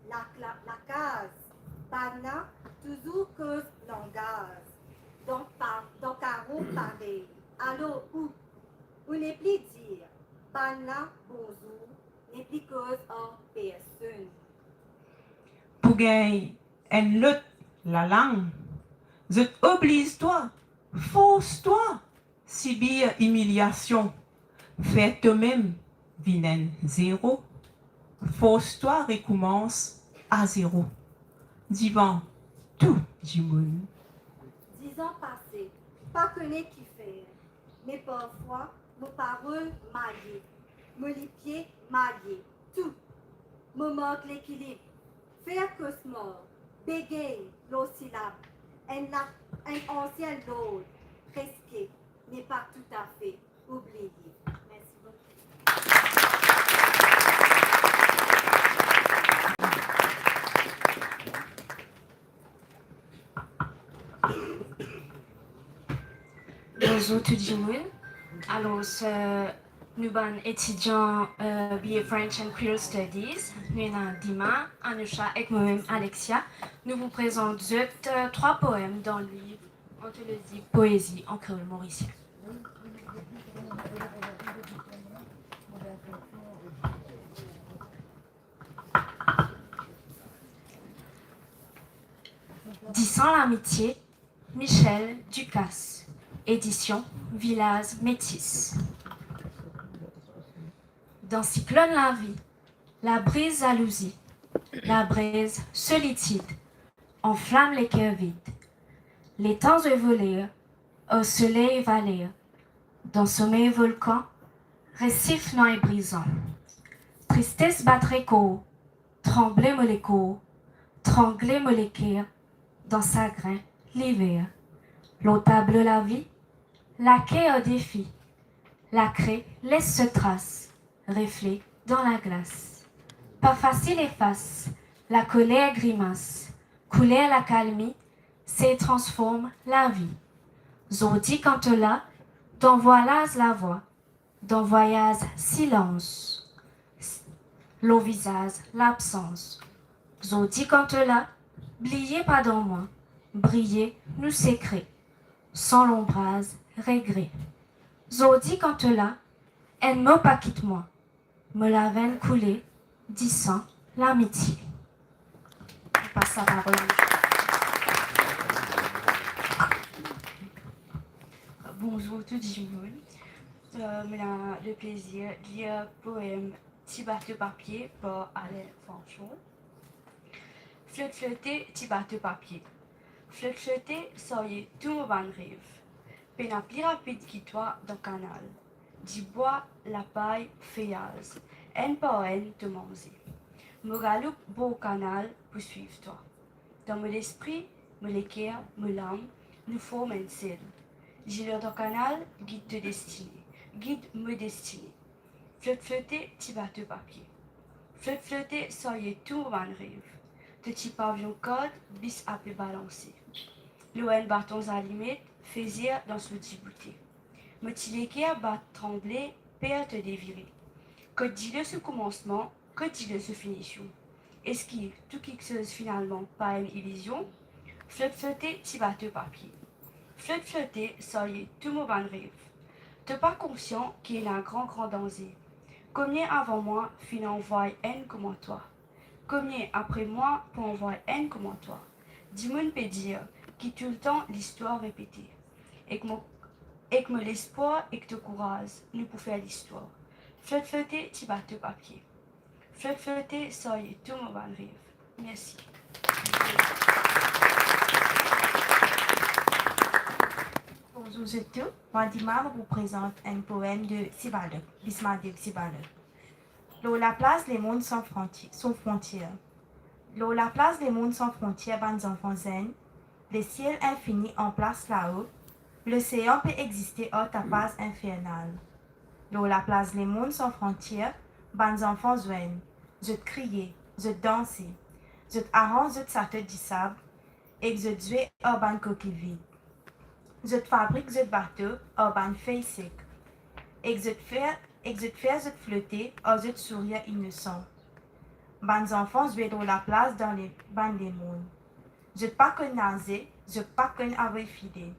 Lak-, la-, lakaz, bannla touzour koz langaz, dan pa-, dan karo parey. Alor ou, ou nepli dir bannla bonzour, nepli koz ar personn. Pou gagn enn lot lalang. Zot obliz twa, fors twa sibir imiliasion, fer tomem vinn enn zero, fors twa rekoumans a zero divan tou dimoun. Dizan pase, pa kone kifer, me parfwa mo parol maye, mo lipie maye, tou. Mo mank lekilib, fer kosmar, begey lor silab, enn la-, enn ansien lord, preske, me pa toutafe, oubliye. Mersi boukou. Bonzour tou dimoun. Alor, euh, nou bann etidian, euh, B A French and Creole Studies, nou ena Dima, Anusha ek momem Alexia. Nou pou prezant zot, euh, trwa poem dan liv Anthologie Poésie en créole mauricien. Disan lamitie, Michel Ducasse, édition Village Métis. Dan siklonn lavi, labriz zalouzi, labrez solitid, anflam leker vid. Letan zwe voler, o soley valer, dan somey volkan, resif nway brizan. Tristes bat lekor, tranble mo lekor, trangle mo leker, dan sagrin liver. Lor tablo lavi, lake ar defi, lakre les so tras, refle dan laglas. Pa fasil efas, lakoler grimas, kouler lakalmi, se transform lavi. Zordi kan to la, dan vwalaz lavwa, dan vwayaz silans, lor vizaz labsans. Zordi kan to la, bliye pa dan mwa, briye nou sekre, san lonbraz regre. Zordi kan to la, enn mo pa kit mwa, mo lavenn koule, disan lamitie. Mo pas laparol a Bonzour tou dimoun. Euh, mo ena leplezir lir poem Ti bato papie par Alain Fanchon. Flot flote, ti bato papie. Flot flote, sarye tou mo bann rev. Pena pli rapid ki twa dan kanal. Dibwa, lapay, feyaz, enn par enn to manze. Mo galoup bor kanal pou swiv twa. Dan mo lespri, mo leker, mo lam, nou form enn sel. Ziler dan kanal, gid to destine, gid mo destine. Flot flote, ti bato papie. Flot flote, sarye tou mo bann rev. To ti pavion kard, bis ape balanse. Lor enn baton zalimet, fezir dan so diboute. Mo ti leker bat tranble, per to devire. Kot dilo so koumansman, kot dilo so finision? Eski tou kiksoz finalman pa enn ilizion? Flot flote, ti bato papie. Flot flote, sarye tou mo bann rev. To pa konsian ki ena gran, gran danze. Komie avan mwa finn anvway enn kouma twa. Komie apre mwa pou anvway enn kouma twa. Dimoun pe dir ki toultan listwar repete. Ek mo, ek mo lespwar ek to kouraz, nou pou fer listwar. Flot flote, ti bato papie. Flot flote, sarye tou mo bann rev. Mersi. Bonzour zot tou. Mwa Dima, mo pou prezant enn poem de Sibalok, Bismadev Sibalok. Lor laplas lemonn san fronti-, san frontier. Lor laplas lemonn san frontier bann zanfan zenn, lesiel infini anplas lao, losean pe existe ar tapaz infernal. Lor laplas lemonn san frontier, bann zanfan zwenn, zot kriye, zot danse, zot aranz zot sato disab, ek zot zwe ar bann koki vid. Zot fabrik zot bato ar bann fey sek, ek zot fer, ek zot fer zot flote ar zot sourir inosan. Bann zanfan zwe lor laplas dan le, bann lemonn. Zot pa konn naze, zot pa konn avoy file.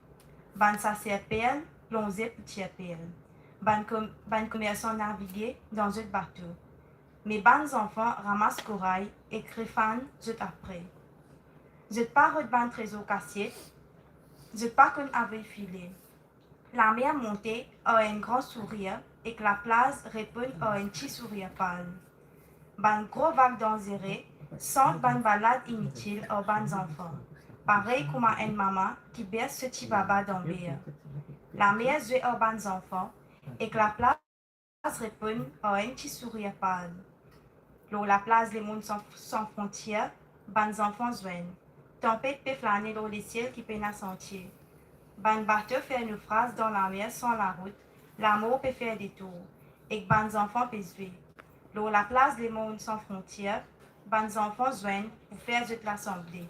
Bann saser perl, lonze pou tir perl. Bann kom-, bann komersan navige dan zot bato. Me bann zanfan ramas koray ek refann zot apre. Zot pa rod bann trezor kasie, zot pa konn avoy file. Lamer monte ar enn gran sourir ek laplaz reponn ar enn ti sourir pal. Bann gro vag danzere sant bann balad initil ar bann zanfan, parey kouma enn mama ki bers so ti baba dan mer. Lamer zwe ar bann zanfan ek laplaz reponn ar enn ti sourir pal. Lor laplaz Lemond San, San Frontier, bann zanfan zwenn. Tanpet pe flane lor lesiel ki pena santie. Bann bato fer nofraz dan lamer san larout, lamor pe fer detour, ek bann zanfan pe zwe. Lor laplaz Lemond San Frontier, bann zanfan zwenn pou fer zot lasanble.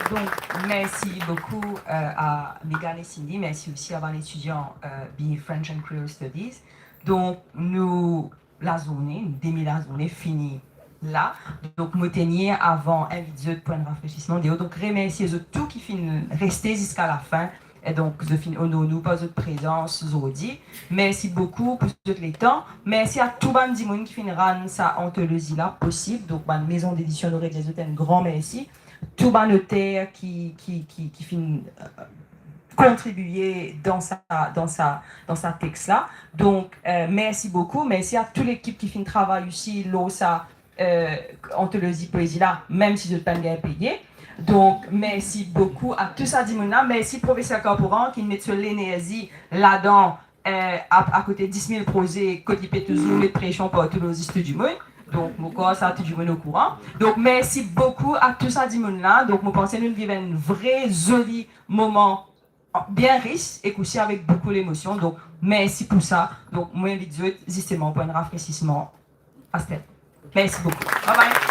Donk, mersi boukou, euh, a Megan e Cindy. Mersi osi a bann etidian, euh, B A French and Creole Studies. Donk, nou lazourne, nou demi lazourne fini la. Donk, mo tenir avan invit zot pou enn rafresisman deor. Donk, remersie zot tou ki finn reste ziska lafin. E donk, zot finn onor nou par zot prezans zordi. Mersi boukou pou zot letan. Mersi a tou bann dimoun ki finn rann sa antolozi la posib. Donk, bann mezon dedision, nou dir zot enn gran mersi. Tou bann oter ki, ki, ki, ki finn, euh, kontribie dan sa, dan sa, dan sa text la. Donk, euh, mersi boukou. Mersi a tou lekip ki finn travay osi lor sa, euh, antolozi poezi la, mem si zot pa'nn gagn peye. Donk, mersi boukou a tou sa dimoun la. Mersi profeser Corporan ki met so lenerzi ladan, euh, a, akote dis mil proze, kot li pe touzour met presion partou lor zis tou dimoun. Donk, mo krwar sa tou dimoun okouran. Donk, mersi boukou a tou sa dimoun la. Donk, mo panse nou viv enn vre zoli moman, bien ris ek osi avek boukou lemosion. Donk, mersi pou sa. Donk, mo invit zot zisteman pou enn rafresisman aster. Mersi boukou. Bye bye.